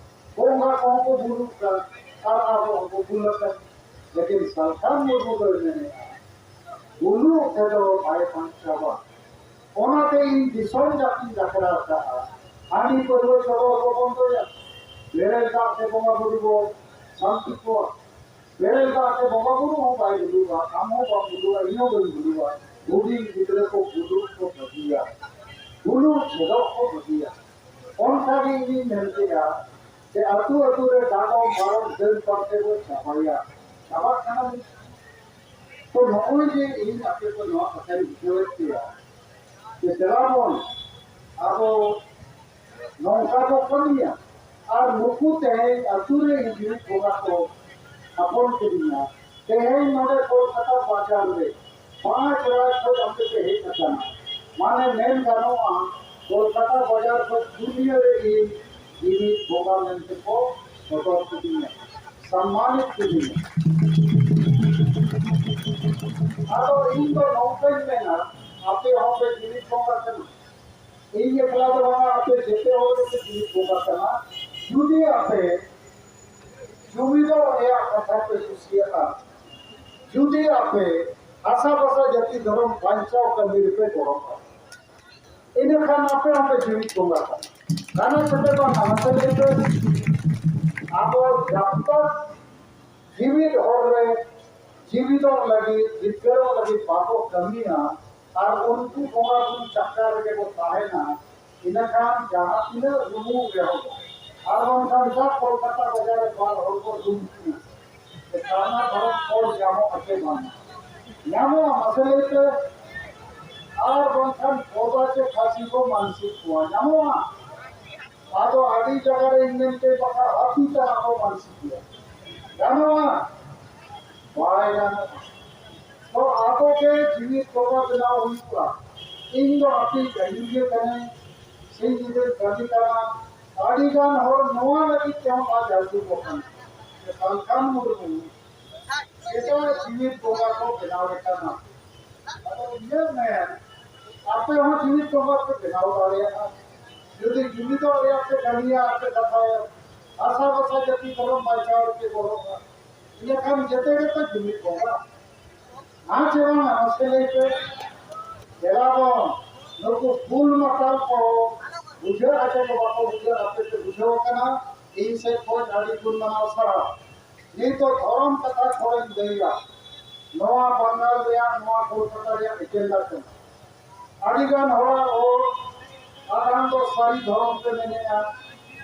ᱵᱚᱸᱜᱟ ᱠᱚᱦᱚᱸ ᱠᱚ ᱵᱩᱞᱩᱜ ᱠᱟᱱ, ᱟᱨ ᱟᱵᱚ ᱦᱚᱸᱠᱚ ᱵᱩᱞ ᱟᱠᱟᱱ᱾ ᱞᱮᱠᱤᱱ ᱥᱟᱞᱠᱷᱟᱱ ᱢᱩᱨᱢᱩ ᱫᱚᱭ ᱢᱮᱱᱮᱫᱼᱟ, ᱵᱩᱞᱩᱜ ᱛᱮᱫᱚ ᱵᱟᱭ ᱵᱟᱧᱪᱟᱣᱟ᱾ ᱚᱱᱟᱛᱮ ᱤᱧ ᱫᱤᱥᱚᱢ ᱡᱟᱹᱛᱤᱧ ᱰᱟᱠᱨᱟ ᱟᱠᱟᱫᱼᱟ, ᱦᱟᱺᱰᱤ ᱯᱟᱹᱨᱣᱟᱹ ᱪᱚᱰᱚᱨ ᱵᱚ ᱵᱚᱱᱫᱚᱭᱟ, ᱵᱮᱨᱮᱞ ᱫᱟᱜ ᱛᱮ ᱵᱚᱸᱜᱟ ᱵᱩᱨᱩ ᱵᱚ ᱥᱟᱱᱛᱤ ᱠᱚᱣᱟ᱾ ᱵᱮᱨᱮᱞ ᱫᱟᱜ ᱛᱮ ᱵᱚᱸᱜᱟ ᱵᱩᱨᱩ ᱦᱚᱸ ᱵᱟᱭ ᱵᱩᱞᱩᱜᱼᱟ, ᱟᱢ ᱦᱚᱸ ᱵᱟᱢ ᱵᱩᱞᱩᱜᱼᱟ, ᱤᱧ ᱦᱚᱸ ᱵᱟᱹᱧ ᱵᱩᱞᱩᱜᱼᱟ᱾ ᱦᱩᱰᱤᱧ ᱜᱤᱫᱽᱨᱟᱹ ᱠᱚ ᱵᱩᱞᱩᱜ ᱠᱚ ᱵᱟᱹᱜᱤᱭᱟ, ᱵᱩᱞᱩᱜ ᱪᱮᱫᱚᱜ ᱠᱚ ᱵᱟᱹᱜᱤᱭᱟ᱾ ᱚᱱᱠᱟ ᱜᱮ ᱤᱧᱤᱧ ᱢᱮᱱ ᱠᱮᱫᱼᱟ ᱡᱮ ᱟᱹᱛᱩ ᱟᱹᱛᱩ ᱨᱮ ᱰᱟᱸᱰᱚᱢ ᱯᱟᱨᱚᱢ ᱰᱟᱹᱱ ᱯᱟᱱᱛᱮ ᱵᱚ ᱪᱟᱵᱟᱭᱟ, ᱪᱟᱵᱟᱜ ᱠᱟᱱᱟ᱾ ᱛᱚ ᱱᱚᱜᱼᱚᱭ ᱡᱮ ᱤᱧ ᱟᱯᱮ ᱠᱚ ᱱᱚᱣᱟ ᱠᱟᱛᱷᱟᱧ ᱵᱩᱡᱷᱟᱹᱣᱮᱫ ᱯᱮᱭᱟ ᱡᱮ ᱫᱮᱞᱟ ᱵᱚᱱ ᱟᱵᱚ ᱱᱚᱝᱠᱟ ᱵᱚ ᱠᱟᱹᱢᱤᱭᱟ᱾ ᱟᱨ ᱱᱩᱠᱩ ᱛᱮᱦᱮᱧ ᱟᱹᱛᱩ ᱨᱮ ᱦᱤᱡᱩᱜ ᱵᱚᱸᱜᱟ ᱠᱚ ᱛᱷᱟᱯᱚᱱ ᱠᱤᱫᱤᱧᱟ᱾ ᱛᱮᱦᱮᱧ ᱱᱚᱰᱮ ᱠᱳᱞᱠᱟᱛᱟ ᱵᱟᱡᱟᱨ ᱨᱮ ᱯᱟᱸᱪ ᱨᱟᱡᱽ ᱠᱷᱚᱱ ᱟᱯᱮ ᱯᱮ ᱦᱮᱡ ᱟᱠᱟᱱᱟ᱾ ᱢᱟᱱᱮ ᱢᱮᱱ ᱜᱟᱱᱚᱜᱼᱟ, ᱠᱳᱞᱠᱟᱛᱟ ᱵᱟᱡᱟᱨ ᱠᱷᱚᱱ ᱫᱩᱱᱤᱭᱟᱹ ᱨᱮ ᱤᱧ ᱡᱤᱣᱤᱫ ᱵᱚᱸᱜᱟ ᱢᱮᱱᱛᱮ ᱠᱚ ᱥᱚᱫᱚᱨ ᱠᱤᱫᱤᱧᱟ, ᱥᱚᱱᱢᱟᱱᱤᱛ ᱠᱤᱫᱤᱧᱟ᱾ ᱟᱫᱚ ᱤᱧ ᱫᱚ ᱱᱚᱝᱠᱟᱧ ᱢᱮᱱᱟ, ᱟᱯᱮ ᱦᱚᱸᱯᱮ ᱡᱤᱣᱤᱫ ᱵᱚᱸᱜᱟ ᱠᱟᱱᱟ᱾ ᱤᱧ ᱮᱠᱞᱟ ᱫᱚ ᱵᱟᱝᱟ, ᱟᱯᱮ ᱡᱮᱛᱮ ᱦᱚᱲ ᱜᱮᱯᱮ ᱡᱤᱣᱤᱫ ᱵᱚᱸᱜᱟ ᱠᱟᱱᱟ᱾ ᱡᱩᱫᱤ ᱟᱯᱮ ᱡᱩᱢᱤᱫᱚᱜ ᱨᱮᱭᱟᱜ ᱠᱟᱛᱷᱟ ᱯᱮ ᱠᱩᱥᱤᱭᱟᱜᱼᱟ, ᱡᱩᱫᱤ ᱟᱯᱮ ᱦᱟᱥᱟ ᱵᱷᱟᱥᱟ ᱡᱟᱹᱛᱤ ᱫᱷᱚᱨᱚᱢ ᱵᱟᱧᱪᱟᱣ ᱠᱟᱹᱢᱤ ᱨᱮᱯᱮ ᱜᱚᱲᱚᱜᱼᱟ, ᱤᱱᱟᱹᱠᱷᱟᱱ ᱟᱯᱮ ᱦᱚᱸᱯᱮ ᱡᱤᱣᱤᱫ ᱵᱚᱸᱜᱟ ᱠᱟᱱᱟ᱾ ᱠᱟᱱᱟ ᱥᱮ ᱯᱮ ᱵᱟᱝᱟ? ᱢᱟᱥᱮ ᱞᱟᱹᱭ ᱯᱮ᱾ ᱟᱵᱚ ᱡᱟᱵ ᱛᱚᱠ ᱡᱤᱣᱤᱫ ᱦᱚᱲ ᱨᱮ ᱡᱤᱣᱤᱫᱚᱜ ᱞᱟᱹᱜᱤᱫ, ᱡᱤᱛᱠᱟᱹᱨᱚᱜ ᱞᱟᱹᱜᱤᱫ ᱵᱟᱵᱚ ᱠᱟᱹᱢᱤᱭᱟ ᱟᱨ ᱩᱱᱠᱩ ᱵᱚᱸᱜᱟ ᱵᱩᱨᱩ ᱪᱟᱠᱨᱟ ᱨᱮᱜᱮ ᱵᱚ ᱛᱟᱦᱮᱱᱟ, ᱤᱱᱟᱹᱠᱷᱟᱱ ᱡᱟᱦᱟᱸ ᱛᱤᱱᱟᱹᱜ ᱨᱩᱢᱩᱜ ᱨᱮᱦᱚᱸ ᱵᱚ, ᱟᱨ ᱵᱟᱝᱠᱷᱟᱱ ᱡᱟ ᱠᱳᱞᱠᱟᱛᱟ ᱵᱟᱡᱟᱨ ᱨᱮ ᱵᱟᱨ ᱦᱚᱲ ᱵᱚ ᱨᱩᱢ ᱠᱤᱱᱟ, ᱥᱟᱨᱱᱟ ᱫᱷᱚᱨᱚᱢ ᱯᱷᱚᱞ ᱧᱟᱢᱚᱜᱼᱟ ᱥᱮ ᱵᱟᱝ ᱧᱟᱢᱚᱜᱼᱟ? ᱢᱟᱥᱮ ᱞᱟᱹᱭ ᱯᱮ᱾ ᱟᱨ ᱵᱟᱝᱠᱷᱟᱱ ᱵᱚᱫᱟ ᱪᱮ ᱠᱷᱟᱹᱥᱤ ᱠᱚ ᱢᱟᱱᱥᱤᱠ ᱠᱚᱣᱟ, ᱧᱟᱢᱚᱜᱼᱟ᱾ ᱟᱫᱚ ᱟᱹᱰᱤ ᱡᱟᱭᱜᱟ ᱨᱮ ᱤᱧ ᱢᱮᱱᱛᱮ ᱵᱟᱠᱷᱟᱱ ᱦᱟᱹᱛᱤ ᱛᱟᱱᱟ ᱠᱚ ᱢᱟᱱᱥᱤᱠ ᱜᱮᱭᱟ, ᱜᱟᱱᱚᱜᱼᱟ? ᱵᱟᱭ ᱜᱟᱱᱚᱜᱼᱟ᱾ ᱛᱚ ᱟᱵᱚ ᱜᱮ ᱡᱤᱣᱤᱫ ᱵᱚᱸᱜᱟ ᱵᱮᱱᱟᱣ ᱦᱩᱭᱩᱜᱼᱟ᱾ ᱤᱧ ᱫᱚ ᱟᱯᱮ ᱟᱹᱭᱩᱨᱤᱭᱟᱹ ᱠᱟᱹᱱᱟᱹᱧ, ᱥᱤᱧ ᱧᱤᱫᱟᱹ ᱠᱟᱹᱢᱤ ᱠᱟᱱᱟ᱾ ᱟᱹᱰᱤ ᱜᱟᱱ ᱦᱚᱲ ᱱᱚᱣᱟ ᱞᱟᱹᱜᱤᱫ ᱛᱮᱦᱚᱸ ᱵᱟᱭ ᱡᱟᱹᱨᱩᱲ ᱠᱟᱱᱟ ᱡᱮ ᱥᱟᱞᱠᱷᱟᱱ ᱢᱩᱨᱢᱩ ᱮᱴᱟᱜ ᱡᱤᱣᱤᱫ ᱵᱚᱸᱜᱟ ᱠᱚ ᱵᱮᱱᱟᱣ ᱮ ᱠᱟᱱᱟ᱾ ᱟᱫᱚ ᱤᱧᱟᱹᱜ ᱢᱮᱱ, ᱟᱯᱮ ᱦᱚᱸ ᱡᱤᱣᱤᱫ ᱵᱚᱸᱜᱟ ᱯᱮ ᱵᱮᱱᱟᱣ ᱫᱟᱲᱮᱭᱟᱜᱼᱟ᱾ ᱡᱩᱫᱤ ᱡᱩᱢᱤᱫᱚᱜ ᱨᱮᱭᱟᱜ ᱯᱮ ᱠᱟᱹᱢᱤᱭᱟ, ᱟᱯᱮ ᱠᱟᱛᱷᱟᱭᱟ, ᱦᱟᱥᱟ ᱵᱷᱟᱥᱟ ᱡᱟᱹᱛᱤ ᱫᱷᱚᱨᱚᱢ ᱵᱟᱧᱪᱟᱣ ᱨᱮᱯᱮ ᱜᱚᱲᱚᱜᱼᱟ, ᱤᱱᱟᱹᱠᱷᱟᱱ ᱡᱮᱛᱮ ᱜᱮᱯᱮ ᱡᱩᱢᱤᱫ ᱵᱚᱸᱜᱟ᱾ ᱦᱮᱸ ᱪᱮ ᱵᱟᱝᱟ? ᱢᱟᱥᱮ ᱞᱟᱹᱭ ᱯᱮ᱾ ᱫᱮᱞᱟ ᱵᱚᱱ, ᱱᱩᱠᱩ ᱵᱩᱞ ᱢᱟᱛᱟᱞ ᱠᱚ ᱵᱩᱡᱷᱟᱹᱜᱼᱟ ᱪᱮ ᱠᱚ ᱵᱟᱠᱚ ᱵᱩᱡᱷᱟᱹᱜᱼᱟ, ᱟᱯᱮ ᱯᱮ ᱵᱩᱡᱷᱟᱹᱣ ᱠᱟᱱᱟ᱾ ᱤᱧ ᱥᱮᱫ ᱠᱷᱚᱱ ᱟᱹᱰᱤ ᱜᱩᱱ ᱢᱟᱱᱟᱣ ᱥᱟᱨᱦᱟᱣ᱾ ᱱᱤᱛᱚᱜ ᱫᱷᱚᱨᱚᱢ ᱠᱟᱛᱷᱟ ᱛᱷᱚᱲᱟᱧ ᱞᱟᱹᱭᱟ᱾ ᱱᱚᱣᱟ ᱵᱟᱝᱜᱟᱞ ᱨᱮᱭᱟᱜ, ᱱᱚᱣᱟ ᱠᱳᱞᱠᱟᱛᱟ ᱨᱮᱭᱟᱜ ᱮᱡᱮᱱᱰᱟ ᱠᱟᱱᱟ᱾ ᱟᱹᱰᱤ ᱜᱟᱱ ᱦᱚᱲᱟᱜ ᱨᱚᱲ, ᱟᱫᱷᱟᱱ ᱫᱚ ᱥᱟᱹᱨᱤ ᱫᱷᱚᱨᱚᱢ ᱯᱮ ᱢᱮᱱᱮᱜᱼᱟ,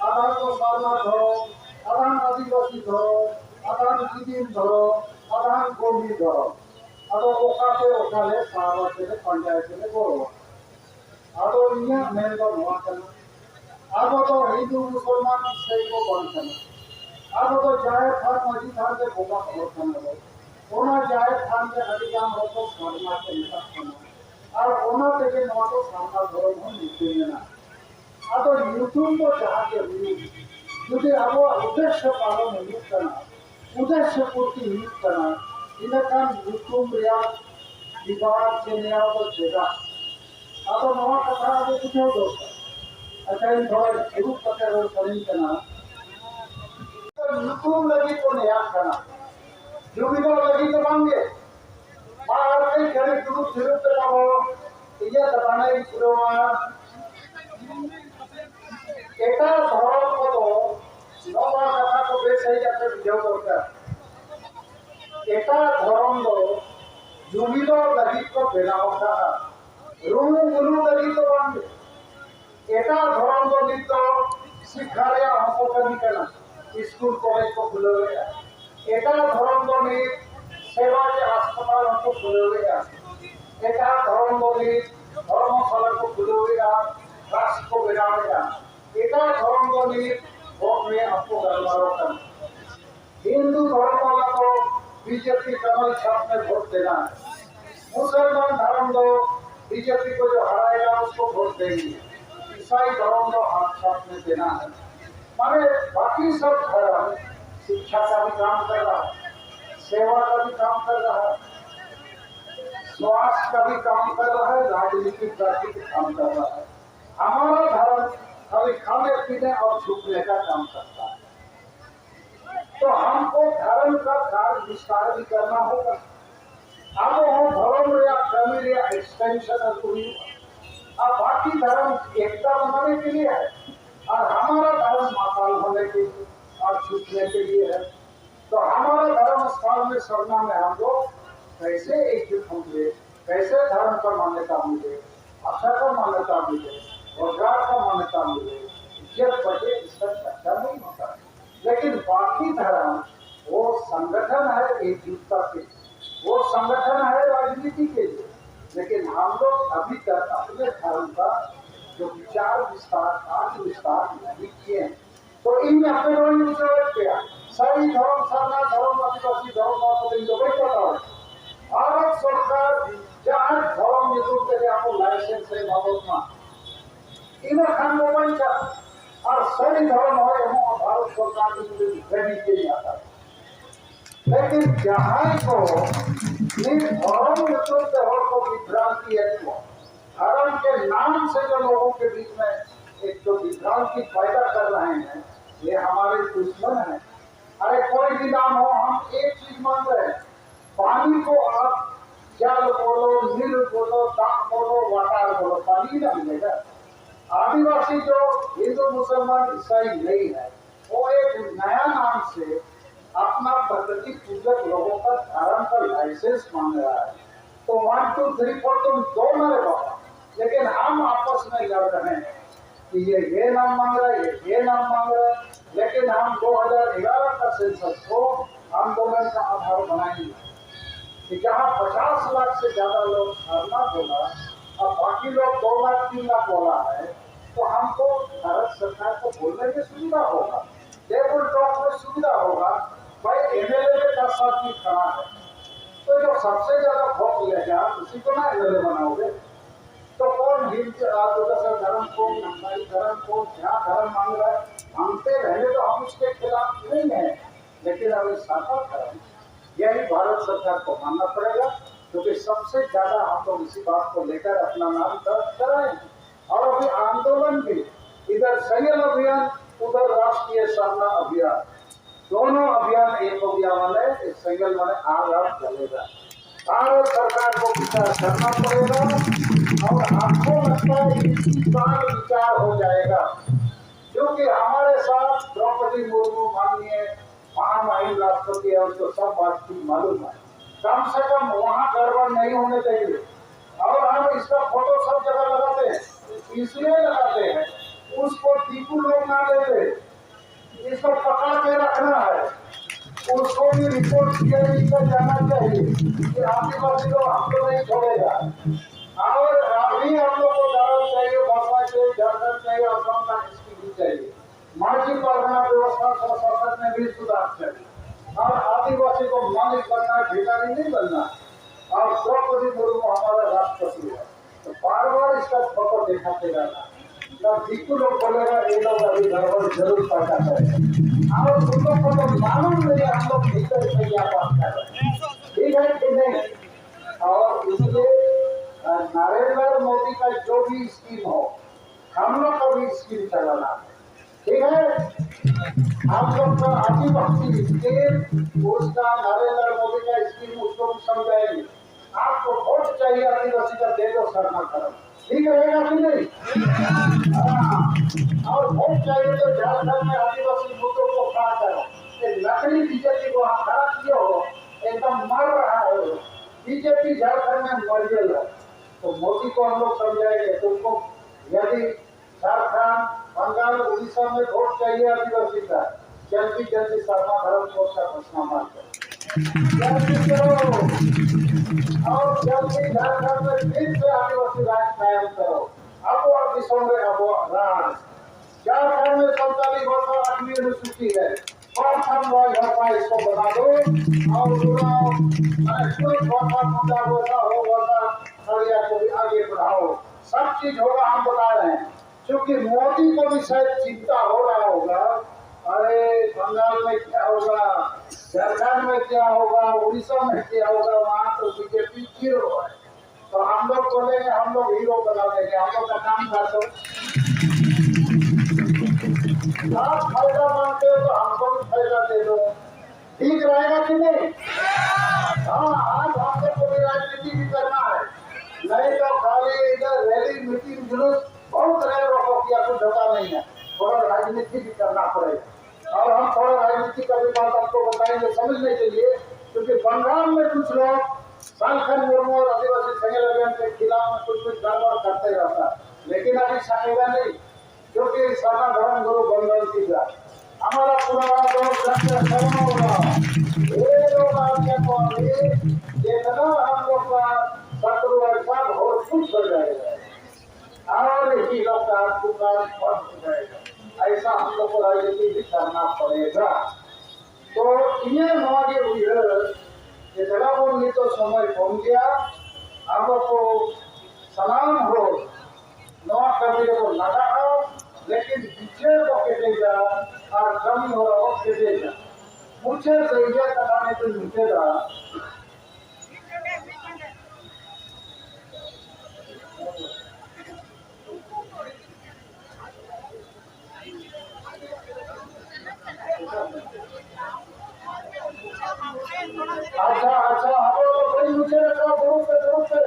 ᱟᱫᱷᱟᱱ ᱫᱚ ᱥᱟᱨᱱᱟ ᱫᱷᱚᱨᱚᱢ, ᱟᱫᱷᱟᱱ ᱟᱹᱫᱤᱵᱟᱹᱥᱤ ᱫᱷᱚᱨᱚᱢ, ᱟᱫᱷᱟᱱ ᱡᱤᱫᱤᱱ ᱫᱷᱚᱨᱚᱢ, ᱟᱫᱷᱟᱱ ᱠᱚᱢᱤ ᱫᱷᱚᱨᱚᱢ᱾ ᱟᱫᱚ ᱚᱠᱟᱛᱮ ᱚᱠᱟᱞᱮ ᱥᱟᱵᱟ, ᱪᱮᱞᱮ ᱯᱟᱸᱡᱟᱭ, ᱪᱮᱞᱮ ᱜᱚᱲᱚᱣᱟ? ᱟᱫᱚ ᱤᱧᱟᱹᱜ ᱢᱮᱱ ᱫᱚ ᱱᱚᱣᱟ ᱠᱟᱱᱟ, ᱟᱵᱚ ᱫᱚ ᱦᱤᱱᱫᱩ, ᱢᱩᱥᱚᱞᱢᱟᱱ, ᱤᱥᱟᱹᱭ ᱠᱚ ᱵᱟᱝ ᱠᱟᱱᱟ᱾ ᱟᱵᱚ ᱫᱚ ᱡᱟᱦᱮᱨ ᱛᱷᱟᱱ, ᱢᱟᱹᱡᱷᱤ ᱛᱷᱟᱱ ᱨᱮ ᱵᱚᱸᱜᱟ ᱦᱚᱲ ᱠᱟᱱᱟ ᱵᱚ᱾ ᱚᱱᱟ ᱡᱟᱦᱮᱨ ᱛᱷᱟᱱ ᱨᱮ ᱟᱹᱰᱤ ᱜᱟᱱ ᱦᱚᱲ ᱠᱚ ᱥᱟᱨᱱᱟ ᱠᱚ ᱢᱮᱛᱟᱜ ᱠᱟᱱᱟ, ᱟᱨ ᱚᱱᱟ ᱛᱮᱜᱮ ᱱᱚᱣᱟ ᱫᱚ ᱥᱟᱨᱱᱟ ᱫᱷᱚᱨᱚᱢ ᱦᱚᱸ ᱧᱩᱛᱩᱢ ᱮᱱᱟ᱾ ᱟᱫᱚ ᱧᱩᱛᱩᱢ ᱫᱚ ᱡᱟᱦᱟᱸ ᱜᱮ ᱦᱩᱭᱩᱜ, ᱡᱩᱫᱤ ᱟᱵᱚᱣᱟᱜ ᱩᱫᱽᱫᱮᱥᱥᱚ ᱯᱟᱞᱚᱱ ᱦᱩᱭᱩᱜ ᱠᱟᱱᱟ, ᱩᱫᱽᱫᱮᱥᱥᱚ ᱯᱩᱨᱛᱤ ᱦᱩᱭᱩᱜ ᱠᱟᱱᱟ, ᱤᱱᱟᱹᱠᱷᱟᱱ ᱧᱩᱛᱩᱢ ᱨᱮᱭᱟᱜ ᱵᱤᱵᱟᱫ ᱥᱮ ᱱᱮᱭᱟᱣ ᱫᱚ ᱪᱮᱫᱟᱜ? ᱟᱫᱚ ᱱᱚᱣᱟ ᱠᱟᱛᱷᱟ ᱟᱵᱚ ᱵᱩᱡᱷᱟᱹᱣ ᱫᱚᱨᱠᱟᱨ᱾ ᱟᱪᱪᱷᱟ, ᱤᱧ ᱛᱷᱚᱲᱟ ᱫᱩᱲᱩᱵ ᱠᱟᱛᱮ ᱨᱚᱲ ᱥᱟᱱᱟᱧ ᱠᱟᱱᱟ᱾ ᱧᱩᱛᱩᱢ ᱞᱟᱹᱜᱤᱫ ᱠᱚ ᱱᱮᱭᱟᱜ ᱠᱟᱱᱟ, ᱡᱩᱢᱤᱫᱚᱜ ᱞᱟᱹᱜᱤᱫ ᱫᱚ ᱵᱟᱝᱜᱮ᱾ ᱢᱟ ᱟᱨ ᱠᱟᱹᱡ ᱜᱷᱟᱹᱲᱤᱡ ᱫᱩᱲᱩᱵ ᱛᱷᱤᱨᱚᱜ ᱯᱮ ᱛᱟᱵᱚ, ᱤᱧᱟᱹᱜ ᱠᱟᱛᱷᱟ ᱤᱧ ᱯᱩᱨᱟᱹᱣᱟ᱾ ᱮᱴᱟᱜ ᱫᱷᱚᱨᱚᱢ ᱠᱚᱫᱚ ᱱᱚᱣᱟ ᱠᱟᱛᱷᱟ ᱠᱚ ᱵᱮᱥ ᱥᱟᱺᱦᱤᱡ ᱟᱯᱮ ᱵᱩᱡᱷᱟᱹᱣ ᱫᱚᱨᱠᱟᱨ᱾ ᱮᱴᱟᱜ ᱫᱷᱚᱨᱚᱢ ᱫᱚ ᱡᱩᱢᱤᱫᱚᱜ ᱞᱟᱹᱜᱤᱫ ᱠᱚ ᱵᱮᱱᱟᱣ ᱟᱠᱟᱫᱼᱟ, ᱨᱩᱢᱩᱜ ᱵᱩᱞᱩᱜ ᱞᱟᱹᱜᱤᱫ ᱫᱚ ᱵᱟᱝ᱾ ᱮᱴᱟᱜ ᱫᱷᱚᱨᱚᱢ ᱫᱚ ᱱᱤᱛ ᱫᱚ ᱥᱤᱠᱠᱷᱟ ᱨᱮᱭᱟᱜ ᱦᱚᱸᱠᱚ ᱠᱟᱹᱢᱤ ᱠᱟᱱᱟ, ᱥᱠᱩᱞ ᱠᱚᱞᱮᱡᱽ ᱠᱚ ᱠᱷᱩᱞᱟᱹᱣᱮᱫᱼᱟ᱾ ᱮᱴᱟᱜ ᱫᱷᱚᱨᱚᱢ ᱫᱚ ᱱᱤᱛ ᱥᱮᱵᱟ ᱨᱮᱭᱟᱜ ᱦᱟᱥᱯᱟᱛᱟᱞ ᱦᱚᱸᱠᱚ ᱠᱷᱩᱞᱟᱹᱣᱮᱫᱼᱟ᱾ ᱮᱴᱟᱜ ᱫᱷᱚᱨᱚᱢ ᱫᱚ ᱱᱤᱛ ᱫᱷᱚᱨᱢᱚᱥᱟᱞᱟ ᱠᱚ ᱠᱷᱩᱞᱟᱹᱣᱮᱫᱼᱟ, ᱴᱨᱟᱥᱴ ᱠᱚ ᱵᱮᱱᱟᱣᱮᱫᱼᱟ᱾ ᱮᱴᱟᱜ ᱫᱷᱚᱨᱚᱢ ᱫᱚ ᱱᱤᱛ ᱵᱷᱳᱴ ᱨᱮᱭᱟᱜ ᱦᱚᱸᱠᱚ ᱜᱟᱞᱢᱟᱨᱟᱣ ᱠᱟᱱᱟ᱾ हिंदू धर्म वाला को बीजेपी कमल छाप में वोट देना है। मुसलमान धर्म दो बीजेपी को जो हराएगा उसको वोट देंगे। ईसाई धर्म दो हाथ छाप में देना है। माने बाकी सब धर्म शिक्षा का भी काम कर रहा है, सेवा का भी काम कर रहा है, स्वास्थ्य का भी काम कर रहा है, राजनीतिक का भी काम कर रहा है। हमारा धर्म खाली खाने पीने और झुकने का काम करता है। तो हमको धर्म का कार्य विस्तार भी करना होगा। अब वो धर्म या कमी या एक्सटेंशन और कोई, अब बाकी धर्म एकता बनाने के लिए है और हमारा धर्म माताल होने के लिए और छूटने के लिए है। तो हमारा धर्म स्थान में सरना में हम लोग कैसे एकजुट होंगे, कैसे धर्म का मान्यता मिले, भाषा का मान्यता मिले, रोजगार का मान्यता मिले, इज्जत बचे, इसका चर्चा नहीं होता है। लेकिन बाकी धर्म वो संगठन है एकजुटता के लिए, वो संगठन है राजनीति के लिए, लेकिन हम लोग अभी तक अपने धर्म का जो विचार विस्तार, कार्य विस्तार नहीं किए हैं। तो ᱤᱧ ᱟᱯᱮ ᱱᱚᱣᱟᱧ ᱵᱩᱡᱷᱟᱹᱣᱮᱫ ᱯᱮᱭᱟ, ᱥᱟᱹᱨᱤ ᱫᱷᱚᱨᱚᱢ, ᱥᱟᱨᱱᱟ ᱫᱷᱚᱨᱚᱢ, ᱟᱹᱫᱤᱵᱟᱹᱥᱤ ᱫᱷᱚᱨᱚᱢ, ᱱᱚᱣᱟ ᱠᱚᱫᱚ ᱤᱧ ᱫᱚ ᱵᱟᱹᱧ ᱯᱟᱛᱟᱣᱟ᱾ ᱵᱷᱟᱨᱚᱛ ᱥᱚᱨᱠᱟᱨ ᱡᱟᱦᱟᱸ ᱫᱷᱚᱨᱚᱢ ᱧᱩᱛᱩᱢ ᱛᱮᱜᱮ ᱟᱵᱚ ᱞᱟᱭᱥᱮᱱᱥ ᱮ ᱮᱢᱟᱵᱚᱱ ᱢᱟ, ᱤᱱᱟᱹ ᱠᱷᱟᱱ ᱵᱚ ᱵᱟᱧᱪᱟᱜᱼᱟ᱾ ᱟᱨ ᱥᱟᱹᱨᱤ ᱫᱷᱚᱨᱚᱢ ᱦᱚᱲ ᱮᱢᱚᱜᱼᱟ, ᱵᱷᱟᱨᱚᱛ ᱥᱚᱨᱠᱟᱨ ᱤᱧ ᱨᱮᱱ ᱜᱟᱹᱰᱤ ᱛᱮᱧ ᱦᱟᱛᱟᱣᱟ᱾ ᱞᱮᱠᱤᱱ ᱡᱟᱦᱟᱸᱭ ᱠᱚ ᱱᱤᱛ ᱫᱷᱚᱨᱚᱢ ᱧᱩᱛᱩᱢ ᱛᱮ ᱦᱚᱲ ᱠᱚ ᱵᱤᱵᱷᱨᱟᱱᱛᱤᱭᱮᱫ ᱠᱚᱣᱟ, धर्म के नाम से जो लोगों के बीच में एक जो विभ्रांति पैदा कर रहे हैं, ये हमारे दुश्मन हैं। अरे कोई भी नाम हो, हम एक चीज मांग रहे हैं, पानी को आप जल बोलो, नील बोलो, दाग बोलो, वाटर बोलो, पानी ही ना मिलेगा। आदिवासी जो हिंदू, मुसलमान, ईसाई नहीं है, वो एक नया नाम से अपना प्रकृति पूजक लोगों का धर्म का लाइसेंस मांग रहा है। तो वन टू थ्री फोर तुम दो मेरे बाबा, लेकिन हम आपस में लड़ रहे हैं कि ये ये नाम मांग रहा है, ये ये नाम मांग रहा है। लेकिन हम दो हज़ार ग्यारह का सेंसस को आंदोलन का आधार बनाएंगे। कि जहाँ पचास लाख से ज्यादा लोग धरना बोला और बाकी लोग दो लाख, तीन लाख बोला है, तो हमको भारत सरकार को बोलने में सुविधा होगा, टेबल टॉक में सुविधा होगा। भाई, एमएलए में दस आदमी खड़ा है, तो जो सबसे ज्यादा वोट लेगा, उसी को ना एमएलए बनाओगे। तो कौन हिंद, आ, तो जैसे धर्म, कौन नंसाई धर्म, कौन क्या धर्म मांग रहा है, मांगते रहे तो हम उसके खिलाफ नहीं है, लेकिन अभी सादा धर्म, यही भारत सरकार को मानना पड़ेगा, क्योंकि सबसे ज्यादा हम लोग इसी बात को लेकर अपना नाम दर्ज कराए हैं। और अभी आंदोलन भी, इधर संयम अभियान, उधर राष्ट्रीय सरना अभियान, दोनों अभियान एक हो गया, माने इस संयम माने आग अब जलेगा। भारत सरकार को विचार करना पड़ेगा और आपको लगता है इसी साल विचार हो जाएगा, क्योंकि हमारे साथ द्रौपदी मुर्मू माननीय महामहिम राष्ट्रपति है, उनको सब बात की मालूम है। कम से कम वहां गड़बड़ नहीं होने चाहिए। और हम इसका फोटो सब जगह लगाते हैं, इसलिए लगाते हैं, उसको दीकू लोग ना लेते, इसको पकड़ के रखना है। उसको भी रिपोर्ट सीआईडी का जाना चाहिए कि आदिवासी लोग हमको नहीं छोड़ेगा। और अभी हम लोग को डरना चाहिए, बसना चाहिए, झारखंड चाहिए, असम का हिस्ट्री भी चाहिए। मांझी परगना व्यवस्था, स्वशासन में भी सुधार चाहिए। और आदिवासी को मालिक बनना है, भिखारी नहीं बनना। और द्रौपदी मुर्मू हमारा राष्ट्रपति है, तो बार बार इसका फोटो दिखाते रहना, तब दीकू लोग बोलेगा, ये लोग अभी गड़बड़ जरूर पैदा करेंगे। और उन लोग को तो मालूम नहीं है हम लोग भीतर से क्या बात कर रहे हैं, ठीक है कि नहीं? और इसलिए, अ, नरेंद्र मोदी का जो भी स्कीम हो, हम लोग का भी स्कीम चलाना है, ठीक है? हम लोग का आदिवासी स्कीम, उसका नरेंद्र मोदी का स्कीम, उसको भी समझाएंगे। आपको वोट चाहिए आदिवासी का, दे दो सरना धर्म, ठीक रहेगा कि नहीं? हाँ। और वोट चाहिए तो झारखंड में आदिवासी मुद्दों को खड़ा करो। ये नकली बीजेपी को वहाँ खड़ा किए हो, एकदम मर रहा है वो। बीजेपी झारखंड में मर गया है। तो मोदी को हम लोग समझाएंगे, तुमको यदि झारखंड, बंगाल, उड़ीसा में वोट चाहिए आदिवासी का, जल्दी जल्दी सरना धर्म कोड का घोषणा मत करो। जल्दी करो और जल्दी झारखंड में फिर से आदिवासी राज कायम करो। ᱟᱵᱚᱣᱟᱜ ᱫᱤᱥᱚᱢ ᱨᱮ ᱟᱵᱚᱣᱟᱜ ᱨᱟᱡᱽ᱾ झारखंड में संताली भाषा आठवीं अनुसूची है। भाषा भाषा इसको बना दो और पूरा, माने, पूरी भाषा, मुंडा भाषा, हो भाषा, खड़िया को भी आगे बढ़ाओ। सब चीज होगा, हम बता रहे हैं। क्योंकि मोदी को भी शायद चिंता हो रहा होगा, अरे, बंगाल में क्या होगा, झारखंड में क्या होगा, उड़ीसा में क्या होगा, वहां तो बीजेपी जीरो है। तो हम लोग बोलेंगे, हम लोग हीरो बना देंगे, हम लोग का काम कर दो। आप फायदा मांगते हो तो हमको भी फायदा दे दो। ठीक रहेगा कि नहीं? हाँ, आज हम लोग को भी राजनीति भी करना है, नहीं तो खाली इधर रैली, मीटिंग, जुलूस बहुत रैल रोको किया, कुछ होता नहीं है। थोड़ा राजनीति भी करना पड़ेगा। और हम थोड़ा राजनीति का भी बात आपको बताएंगे समझने के लिए, क्योंकि बंगाल में कुछ लोग सालखन मुर्मू और आदिवासी सेंगेल अभियान के खिलाफ में कुछ कुछ गड़बड़ करते रहता है, लेकिन अभी सकेगा नहीं, क्योंकि सरना धर्म गुरु बंगाल की जात। हमारा पुराना दौर सबसे शर्मा हुआ। ये लोग आके तो अभी जितना हम लोग का शत्रु है, सब हो, कुछ हो जाएगा। और ही लोग का दुकान बंद हो जाएगा। ऐसा हम लोग को राजनीति भी करना पड़ेगा। तो ये नौगे उइहर, ᱡᱮ ᱫᱮᱞᱟ ᱵᱚᱱ, ᱱᱤᱛᱚᱜ ᱥᱚᱢᱚᱭ ᱠᱚᱢ ᱜᱮᱭᱟ, ᱟᱵᱚ ᱠᱚ ᱥᱟᱱᱟᱢ ᱦᱚᱲ ᱱᱚᱣᱟ ᱠᱟᱹᱢᱤ ᱨᱮᱵᱚᱱ ᱞᱟᱜᱟᱜᱼᱟ, ᱞᱮᱠᱤᱱ ᱵᱤᱪᱟᱹᱨ ᱵᱚ ᱠᱮᱴᱮᱡᱟ ᱟᱨ ᱠᱟᱹᱢᱤ ᱦᱚᱨᱟ ᱵᱚ ᱠᱮᱴᱮᱡᱟ᱾ ᱢᱩᱪᱟᱹᱫ ᱨᱮ ᱤᱧᱟᱹᱜ ᱠᱟᱛᱷᱟ ᱱᱤᱛᱚᱜ ᱢᱩᱪᱟᱹᱫᱟ᱾ ᱟᱪᱪᱷᱟ, ᱟᱪᱪᱷᱟ, ᱟᱵᱚ ᱵᱟᱹᱧ ᱢᱩᱪᱟᱹᱫ ᱟᱠᱟᱫᱟ, ᱫᱩᱲᱩᱵ ᱯᱮ, ᱫᱩᱲᱩᱵ ᱯᱮ᱾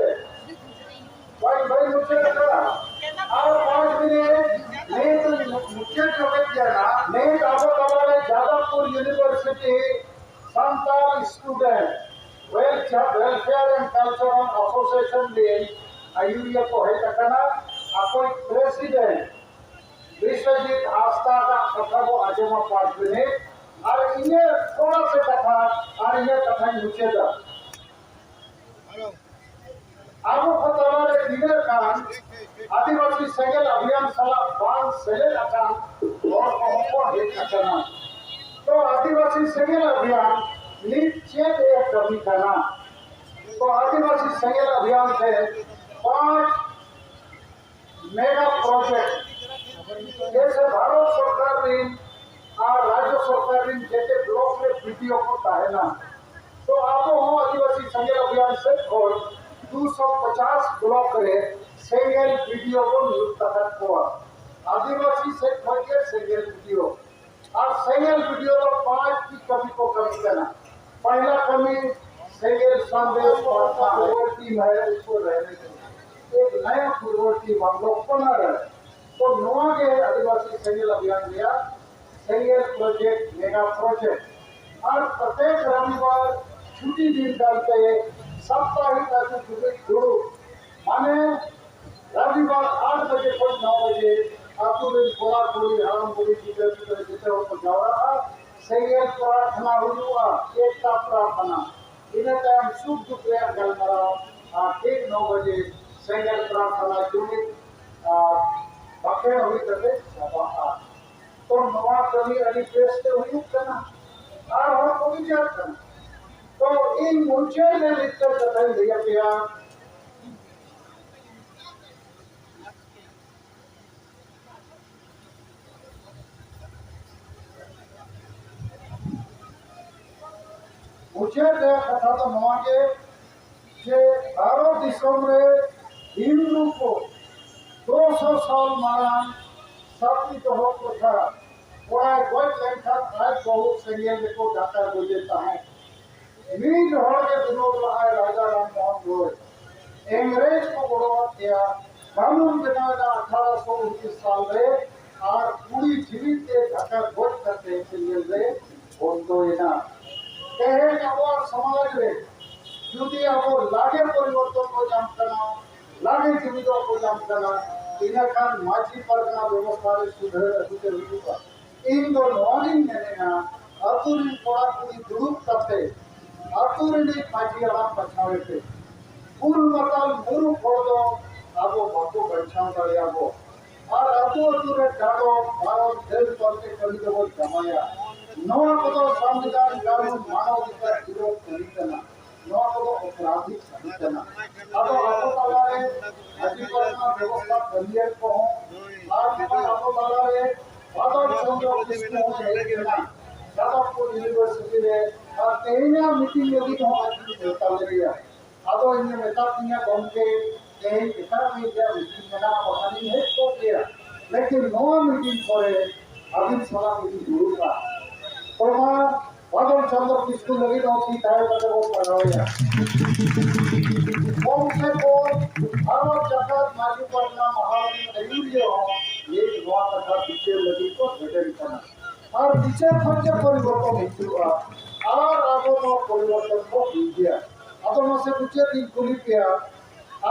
ᱵᱟᱹᱧ, ᱵᱟᱹᱧ ᱢᱩᱪᱟᱹᱫ ᱟᱠᱟᱫᱟ᱾ ᱟᱨ ᱯᱟᱸᱪ ᱢᱤᱱᱤᱴ, ᱱᱤᱛ ᱢᱩᱪᱟᱹᱫ ᱡᱚᱢᱮᱫ ᱠᱟᱱᱟ᱾ ᱱᱤᱛ ᱟᱵᱚ ᱛᱟᱞᱟᱨᱮ Jadavpur university Santal student welfare, welfare and cultural association ᱨᱤᱱ ᱟᱹᱭᱩᱨᱤᱭᱟᱹ ᱠᱚ ᱦᱮᱡ ᱟᱠᱟᱱᱟ᱾ ᱟᱠᱚᱭᱤᱡ ᱯᱨᱮᱥᱤᱰᱮᱱᱴ ᱵᱤᱥᱣᱚᱡᱤᱛ ᱦᱟᱸᱥᱫᱟ ᱟᱜ ᱠᱟᱛᱷᱟ ᱵᱚ ᱟᱸᱡᱚᱢᱟ ᱯᱟᱸᱪ ᱢᱤᱱᱤᱴ᱾ ᱟᱨ ᱤᱧᱟᱹᱜ ᱛᱷᱚᱲᱟ ᱥᱮ ᱠᱟᱛᱷᱟ, ᱟᱨ ᱤᱧᱟᱹᱜ ᱠᱟᱛᱷᱟᱧ ᱢᱩᱪᱟᱹᱫᱟ᱾ ᱟᱵᱚ ᱠᱚ ᱛᱟᱞᱟᱨᱮ ᱛᱤᱱᱟᱹᱜ ᱜᱟᱱ ᱟᱹᱫᱤᱵᱟᱹᱥᱤ ᱥᱮᱸᱜᱮᱞ ᱚᱵᱷᱤᱭᱟᱱ ᱥᱟᱞᱟᱜ ᱵᱟᱝ ᱥᱮᱞᱮᱫ ᱟᱠᱟᱱ ᱦᱚᱲ ᱠᱚᱦᱚᱸ ᱠᱚ ᱦᱮᱡ ᱟᱠᱟᱱᱟ᱾ ᱛᱚ ᱟᱹᱫᱤᱵᱟᱹᱥᱤ ᱥᱮᱸᱜᱮᱞ ᱚᱵᱷᱤᱭᱟᱱ ᱱᱤᱛ ᱪᱮᱫ ᱮ ᱠᱟᱹᱢᱤ ᱠᱟᱱᱟ? ᱛᱚ ᱟᱹᱫᱤᱵᱟᱹᱥᱤ ᱥᱮᱸᱜᱮᱞ ᱚᱵᱷᱤᱭᱟᱱ ᱛᱮ ᱯᱟᱸᱪ ᱢᱮᱜᱟ ᱯᱨᱚᱡᱮᱠᱴ, ᱡᱮᱭᱥᱮ ᱵᱷᱟᱨᱚᱛ ᱥᱚᱨᱠᱟᱨ ᱨᱤᱱ ᱟᱨ ᱨᱟᱡᱽᱡᱚ ᱥᱚᱨᱠᱟᱨ ᱨᱤᱱ ᱡᱮᱛᱮ ᱵᱞᱚᱠ ᱨᱮ ᱵᱤᱰᱤᱳ ᱠᱚ ᱛᱟᱦᱮᱱᱟ᱾ ᱛᱚ ᱟᱵᱚ ᱦᱚᱸ ᱟᱹᱫᱤᱵᱟᱹᱥᱤ ᱥᱮᱸᱜᱮᱞ ᱚᱵᱷᱤᱭᱟᱱ ᱥᱮᱫ ᱠᱷᱚᱱ ᱫᱩᱥᱚ ᱯᱚᱪᱟᱥ ᱵᱞᱚᱠ ᱨᱮ ᱥᱮᱸᱜᱮᱞ ᱵᱤᱰᱤᱳ ᱵᱚᱱ ᱱᱤᱭᱩᱠᱛ ᱟᱠᱟᱫ ᱠᱚᱣᱟ᱾ ᱟᱹᱫᱤᱵᱟᱹᱥᱤ ᱥᱮᱫ ᱠᱷᱚᱱ ᱜᱮ ᱥᱮᱸᱜᱮᱞ ᱵᱤᱰᱤᱳ᱾ ᱟᱨ ᱥᱮᱸᱜᱮᱞ ᱵᱤᱰᱤᱳ ᱫᱚ ᱯᱟᱸᱪ ᱴᱤ ᱠᱟᱹᱢᱤ ᱠᱚ ᱠᱟᱹᱢᱤ ᱠᱟᱱᱟ᱾ ᱯᱟᱦᱞᱟ ᱠᱟᱹᱢᱤ ᱥᱮᱸᱜᱮᱞ ᱥᱟᱸᱫᱮᱥ ᱯᱟᱴᱷᱟ ᱯᱩᱨᱵᱚ ᱴᱤᱢ ᱦᱟᱭ ᱩᱯᱚᱨ ᱨᱮ ᱮᱠ ᱱᱟᱭᱟ ᱯᱩᱨᱵᱚ ᱴᱤᱢ ᱦᱟᱢ ᱞᱚᱜ ᱵᱟᱱᱟ ᱨᱮ᱾ ᱛᱚ ᱱᱚᱣᱟ ᱜᱮ ᱟᱹᱫᱤᱵᱟᱹᱥᱤ ᱥᱮᱸᱜᱮᱞ ᱚᱵᱷᱤᱭᱟᱱ ᱨᱮᱭᱟᱜ ᱥᱮᱸᱜᱮᱞ ᱯᱨᱚᱡᱮᱠᱴ, ᱢᱮᱜᱟ ᱯᱨᱚᱡᱮᱠᱴ᱾ ᱟᱨ ᱯᱨᱚᱛᱮᱠ ᱨᱚᱵᱤᱵᱟᱨ ᱪᱷᱩᱴᱤ ᱫᱤᱱ ᱠᱟᱱᱛᱮ ᱥᱟᱯᱛᱟᱦᱤᱠ ᱟᱹᱛᱩ ᱡᱩᱢᱤᱫ ᱫᱩᱲᱩᱵ, ᱢᱟᱱᱮ ᱨᱚᱵᱤᱵᱟᱨ ᱟᱴ ᱵᱟᱡᱮ ᱠᱷᱚᱱ ᱱᱚ ᱵᱟᱡᱮ ᱟᱹᱛᱩ ᱨᱮᱱ ᱠᱚᱲᱟ ᱠᱩᱲᱤ, ᱦᱟᱲᱟᱢ ᱵᱩᱲᱦᱤ, ᱜᱤᱫᱽᱨᱟᱹ ᱯᱤᱫᱽᱨᱟᱹ ᱡᱚᱛᱚ ᱦᱚᱲ ᱠᱚ ᱡᱟᱣᱨᱟᱜᱼᱟ᱾ ᱥᱮᱸᱜᱮᱞ ᱯᱨᱟᱨᱛᱷᱱᱟ ᱦᱩᱭᱩᱜᱼᱟ, ᱮᱠᱛᱟ ᱯᱨᱟᱨᱛᱷᱱᱟ᱾ ᱤᱱᱟᱹ ᱛᱟᱭᱚᱢ ᱥᱩᱠ ᱫᱩᱠ ᱨᱮᱭᱟᱜ ᱜᱟᱞᱢᱟᱨᱟᱣ ᱟᱨ ᱴᱷᱤᱠ ᱱᱚ ᱵᱟᱡᱮ ᱥᱮᱸᱜᱮᱞ ᱯᱨᱟᱨᱛᱷᱱᱟ ᱡᱩᱢᱤᱫ ᱟᱨ ᱵᱟᱠᱷᱮᱬ ᱦᱩᱭ ᱠᱟᱛᱮ ᱪᱟᱵᱟᱜᱼᱟ᱾ ᱛᱚ ᱱᱚᱣᱟ ᱠᱟᱹᱢᱤ ᱟᱹᱰᱤ ᱵᱮᱥ ᱛᱮ ᱦᱩᱭᱩᱜ ᱠᱟᱱᱟ ᱟᱨ ᱦᱚᱲ ᱠᱚ ᱵᱤᱪᱟᱹᱨ ᱠᱟᱱᱟ᱾ ᱛᱚ ᱤᱧ ᱢᱩᱪᱟᱹᱫ ᱨᱮ ᱢᱤᱫᱴᱟᱝ ᱠᱟᱛᱷᱟᱧ ᱞᱟᱹᱭ ᱟᱯᱮᱭᱟ᱾ ᱢᱩᱪᱟᱹᱫ ᱨᱮᱭᱟᱜ ᱠᱟᱛᱷᱟ ᱫᱚ ᱱᱚᱣᱟ ᱜᱮ ᱡᱮ ᱵᱷᱟᱨᱚᱛ ᱫᱤᱥᱚᱢ ᱨᱮ ᱦᱤᱱᱫᱩ ᱠᱚ ᱫᱩᱥᱚ ᱥᱟᱞ ᱢᱟᱲᱟᱝ ᱥᱟᱛᱤ ᱫᱚᱦᱚ ᱯᱨᱚᱛᱷᱟ, ᱠᱚᱲᱟᱭ ᱜᱚᱡ ᱞᱮᱱᱠᱷᱟᱱ ᱟᱡ ᱵᱟᱹᱦᱩ ᱥᱮᱸᱜᱮᱞ ᱨᱮᱠᱚ ᱫᱟᱠᱟ ᱜᱚᱡᱮ ᱛᱟᱦᱮᱸᱫ᱾ ᱢᱤᱫ ᱦᱚᱲ ᱜᱮ ᱵᱤᱨᱳᱫ ᱞᱟᱜᱼᱟᱭ, ᱨᱟᱡᱟ ᱨᱟᱢ ᱢᱳᱦᱚᱱ ᱨᱚᱭ᱾ ᱤᱝᱨᱮᱡᱽ ᱠᱚ ᱜᱚᱲᱚᱣᱟᱫ ᱮᱭᱟ, ᱠᱟᱹᱱᱩᱱ ᱵᱮᱱᱟᱣ ᱮᱱᱟ ᱟᱴᱷᱟᱨᱚᱥᱚ ᱩᱱᱛᱨᱤᱥ ᱥᱟᱞ ᱨᱮ, ᱟᱨ ᱠᱩᱲᱤ ᱡᱤᱣᱤ ᱛᱮ ᱫᱟᱠᱟ ᱜᱚᱡ ᱠᱟᱛᱮ ᱥᱮᱸᱜᱮᱞ ᱨᱮ ᱵᱚᱱᱫᱚᱭᱮᱱᱟ᱾ ᱛᱮᱦᱮᱧ ᱟᱵᱚᱣᱟᱜ ᱥᱚᱢᱟᱡᱽ ᱨᱮ ᱡᱩᱫᱤ ᱟᱵᱚ ᱞᱟᱜᱮ ᱯᱚᱨᱤᱵᱚᱨᱛᱚᱱ ᱠᱚ ᱧᱟᱢ ᱠᱟᱱᱟ, ᱞᱟᱜᱮ ᱡᱩᱢᱤᱫᱚᱜ ᱠᱚ ᱧᱟᱢ ᱠᱟᱱᱟ, ᱤᱱᱟᱹᱠᱷᱟᱱ ᱢᱟᱹᱡᱷᱤ ᱯᱟᱨᱜᱟᱱᱟ ᱵᱮᱵᱚᱥᱛᱷᱟ ᱨᱮ ᱥᱩᱫᱷᱟᱹᱨ ᱟᱹᱜᱩ ᱛᱮ ᱦᱩᱭᱩᱜᱼᱟ᱾ ᱤᱧ ᱫᱚ ᱱᱚᱣᱟ ᱜᱤᱧ ᱢᱮᱱᱮᱫᱼᱟ, ᱟᱹᱛᱩ ᱨᱤᱱ ᱠᱚᱲᱟ ᱠᱩᱲᱤ ᱫᱩᱲᱩᱵ ᱠᱟᱛᱮ ᱟᱹᱛᱩ ᱨᱤᱱᱤᱡ ᱢᱟᱹᱡᱷᱤ ᱦᱟᱲᱟᱢ ᱵᱟᱪᱷᱟᱣ ᱮᱯᱮ᱾ ᱵᱩᱞ ᱢᱟᱛᱟᱞ ᱢᱩᱨᱩᱠ ᱦᱚᱲ ᱫᱚ ᱟᱵᱚ ᱵᱟᱠᱚ ᱵᱟᱧᱪᱟᱣ ᱫᱟᱲᱮᱭᱟᱵᱚ᱾ ᱟᱨ ᱟᱹᱛᱩ ᱟᱹᱛᱩ ᱨᱮ ᱰᱟᱸᱰᱚᱢ, ᱵᱟᱨᱚᱱ, ᱫᱟᱹᱲ ᱯᱟᱱᱛᱮ ᱠᱟᱹᱢᱤ ᱫᱚᱵᱚ ᱡᱟᱢᱟᱭᱟ᱾ ᱱᱚᱣᱟ ᱠᱚᱫᱚ ᱥᱚᱝᱵᱤᱫᱷᱟᱱ, ᱠᱟᱹᱱᱩᱱ, ᱢᱟᱱᱚᱵ ᱚᱫᱷᱤᱠᱟᱨ ᱵᱤᱨᱳᱫᱷ ᱠᱟᱹᱢᱤ ᱠᱟᱱᱟ᱾ ᱱᱚᱣᱟ ᱠᱚᱫᱚ ᱚᱯᱨᱟᱫᱷᱤᱠ ᱠᱟᱹᱢᱤ ᱠᱟᱱᱟ᱾ ᱟᱫᱚ ᱟᱵᱚ ᱛᱟᱞᱟᱨᱮ ᱢᱟᱹᱡᱷᱤ ᱯᱟᱨᱜᱟᱱᱟ ᱵᱮᱵᱚᱥᱛᱷᱟ ᱠᱟᱹᱢᱤᱭᱟᱹ ᱠᱚᱦᱚᱸ ᱟᱨ ᱱᱚᱜᱼᱚᱭ ᱟᱵᱚ ᱛᱟᱞᱟᱨᱮ ᱵᱟᱫᱚᱞ ᱪᱚᱸᱫᱽᱨᱚ ᱠᱤᱥᱠᱩ ᱦᱚᱸ ᱦᱮᱡ ᱮᱱᱟ᱾ ᱡᱟᱫᱚᱵᱯᱩᱨ ᱤᱭᱩᱱᱤᱵᱷᱟᱨᱥᱤᱴᱤ ᱨᱮ ᱟᱨ ᱛᱮᱦᱮᱧᱟᱜ ᱢᱤᱴᱤᱝ ᱞᱟᱹᱜᱤᱫ ᱦᱚᱸ ᱟᱹᱰᱤ ᱱᱮᱣᱛᱟ ᱞᱮᱫᱮᱭᱟ᱾ ᱟᱫᱚ ᱤᱧᱮ ᱢᱮᱛᱟ ᱫᱤᱧᱟ, "ᱜᱚᱢᱠᱮ, ᱛᱮᱦᱮᱧ ᱮᱴᱟᱜ ᱢᱤᱫ ᱨᱮᱭᱟᱜ ᱢᱤᱴᱤᱝ ᱢᱮᱱᱟᱜᱼᱟ, ᱵᱟᱠᱷᱟᱱ ᱤᱧ ᱦᱮᱡ ᱠᱚᱜ ᱜᱮᱭᱟ, ᱞᱮᱠᱤᱱ ᱱᱚᱣᱟ ᱢᱤᱴᱤᱝ ᱯᱚᱨᱮ ᱟᱹᱵᱤᱱ ᱥᱟᱞᱟᱜ ᱤᱧ ᱫᱩᱲᱩᱵᱼᱟ᱾" ᱛᱚ ᱢᱟ ᱵᱟᱫᱚᱞ ᱪᱚᱸᱫᱽᱨᱚ ᱠᱤᱥᱠᱩ ᱞᱟᱹᱜᱤᱫ ᱦᱚᱸ ᱛᱤ ᱛᱷᱟᱭᱚ ᱠᱟᱛᱮ ᱵᱚᱱ ᱯᱟᱲᱦᱟᱣᱮᱭᱟ᱾ ᱠᱚᱢ ᱥᱮ ᱠᱚᱢ ᱵᱷᱟᱨᱚᱛ ᱡᱟᱠᱟᱛ ᱢᱟᱹᱡᱷᱤ ᱯᱟᱨᱜᱟᱱᱟ ᱢᱟᱦᱟᱞ ᱨᱮᱱ ᱟᱹᱭᱩᱨᱤᱭᱟᱹ ᱦᱚᱸ ᱱᱤᱛ ᱱᱚᱣᱟ ᱠᱟᱛᱷᱟ ᱵᱤᱪᱟᱹᱨ ᱞᱟᱹᱜᱤᱫ ᱠᱚ ᱥᱮᱴᱮᱨ ᱠᱟᱱᱟ᱾ ᱟᱨ ᱵᱤᱪᱟᱹᱨ ᱠᱷᱚᱱ ᱜᱮ ᱯᱚᱨᱤᱵᱚᱨᱛᱚᱱ ᱦᱤᱡᱩᱜᱼᱟ᱾ ᱟᱨ ᱟᱵᱚ ᱱᱚᱣᱟ ᱯᱚᱨᱤᱵᱚᱨᱛᱚᱱ ᱵᱚ ᱤᱫᱤᱭᱟ᱾ ᱟᱫᱚ ᱢᱟᱥᱮ ᱢᱩᱪᱟᱹᱫ ᱤᱧ ᱠᱩᱞᱤ ᱯᱮᱭᱟ,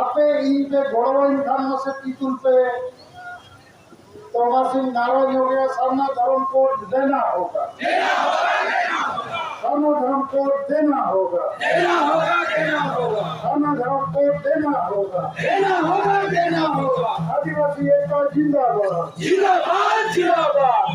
ᱟᱯᱮ ᱤᱧ ᱯᱮ ᱜᱚᱲᱚᱣᱟᱹᱧ ᱠᱷᱟᱱ ᱢᱟᱥᱮ ᱛᱤ ᱛᱩᱞ ᱯᱮ᱾ ᱛᱚ ᱢᱟᱥᱮ ᱱᱟᱨᱟ ᱧᱚᱜ ᱜᱮᱭᱟ, ᱥᱟᱨᱱᱟ ᱫᱷᱚᱨᱚᱢ ᱠᱳᱰ ᱫᱮᱱᱟ ᱦᱳᱜᱟ᱾ ᱥᱟᱨᱱᱟ ᱫᱷᱚᱨᱚᱢ ᱠᱳᱰ ᱫᱮᱱᱟ ᱦᱳᱜᱟ᱾ ᱥᱟᱨᱱᱟ ᱫᱷᱚᱨᱚᱢ ᱠᱳᱰ ᱫᱮᱱᱟ ᱦᱳᱜᱟ᱾ ᱟᱹᱫᱤᱵᱟᱹᱥᱤ ᱮᱠᱛᱟ ᱡᱤᱱᱫᱟᱵᱟᱫ᱾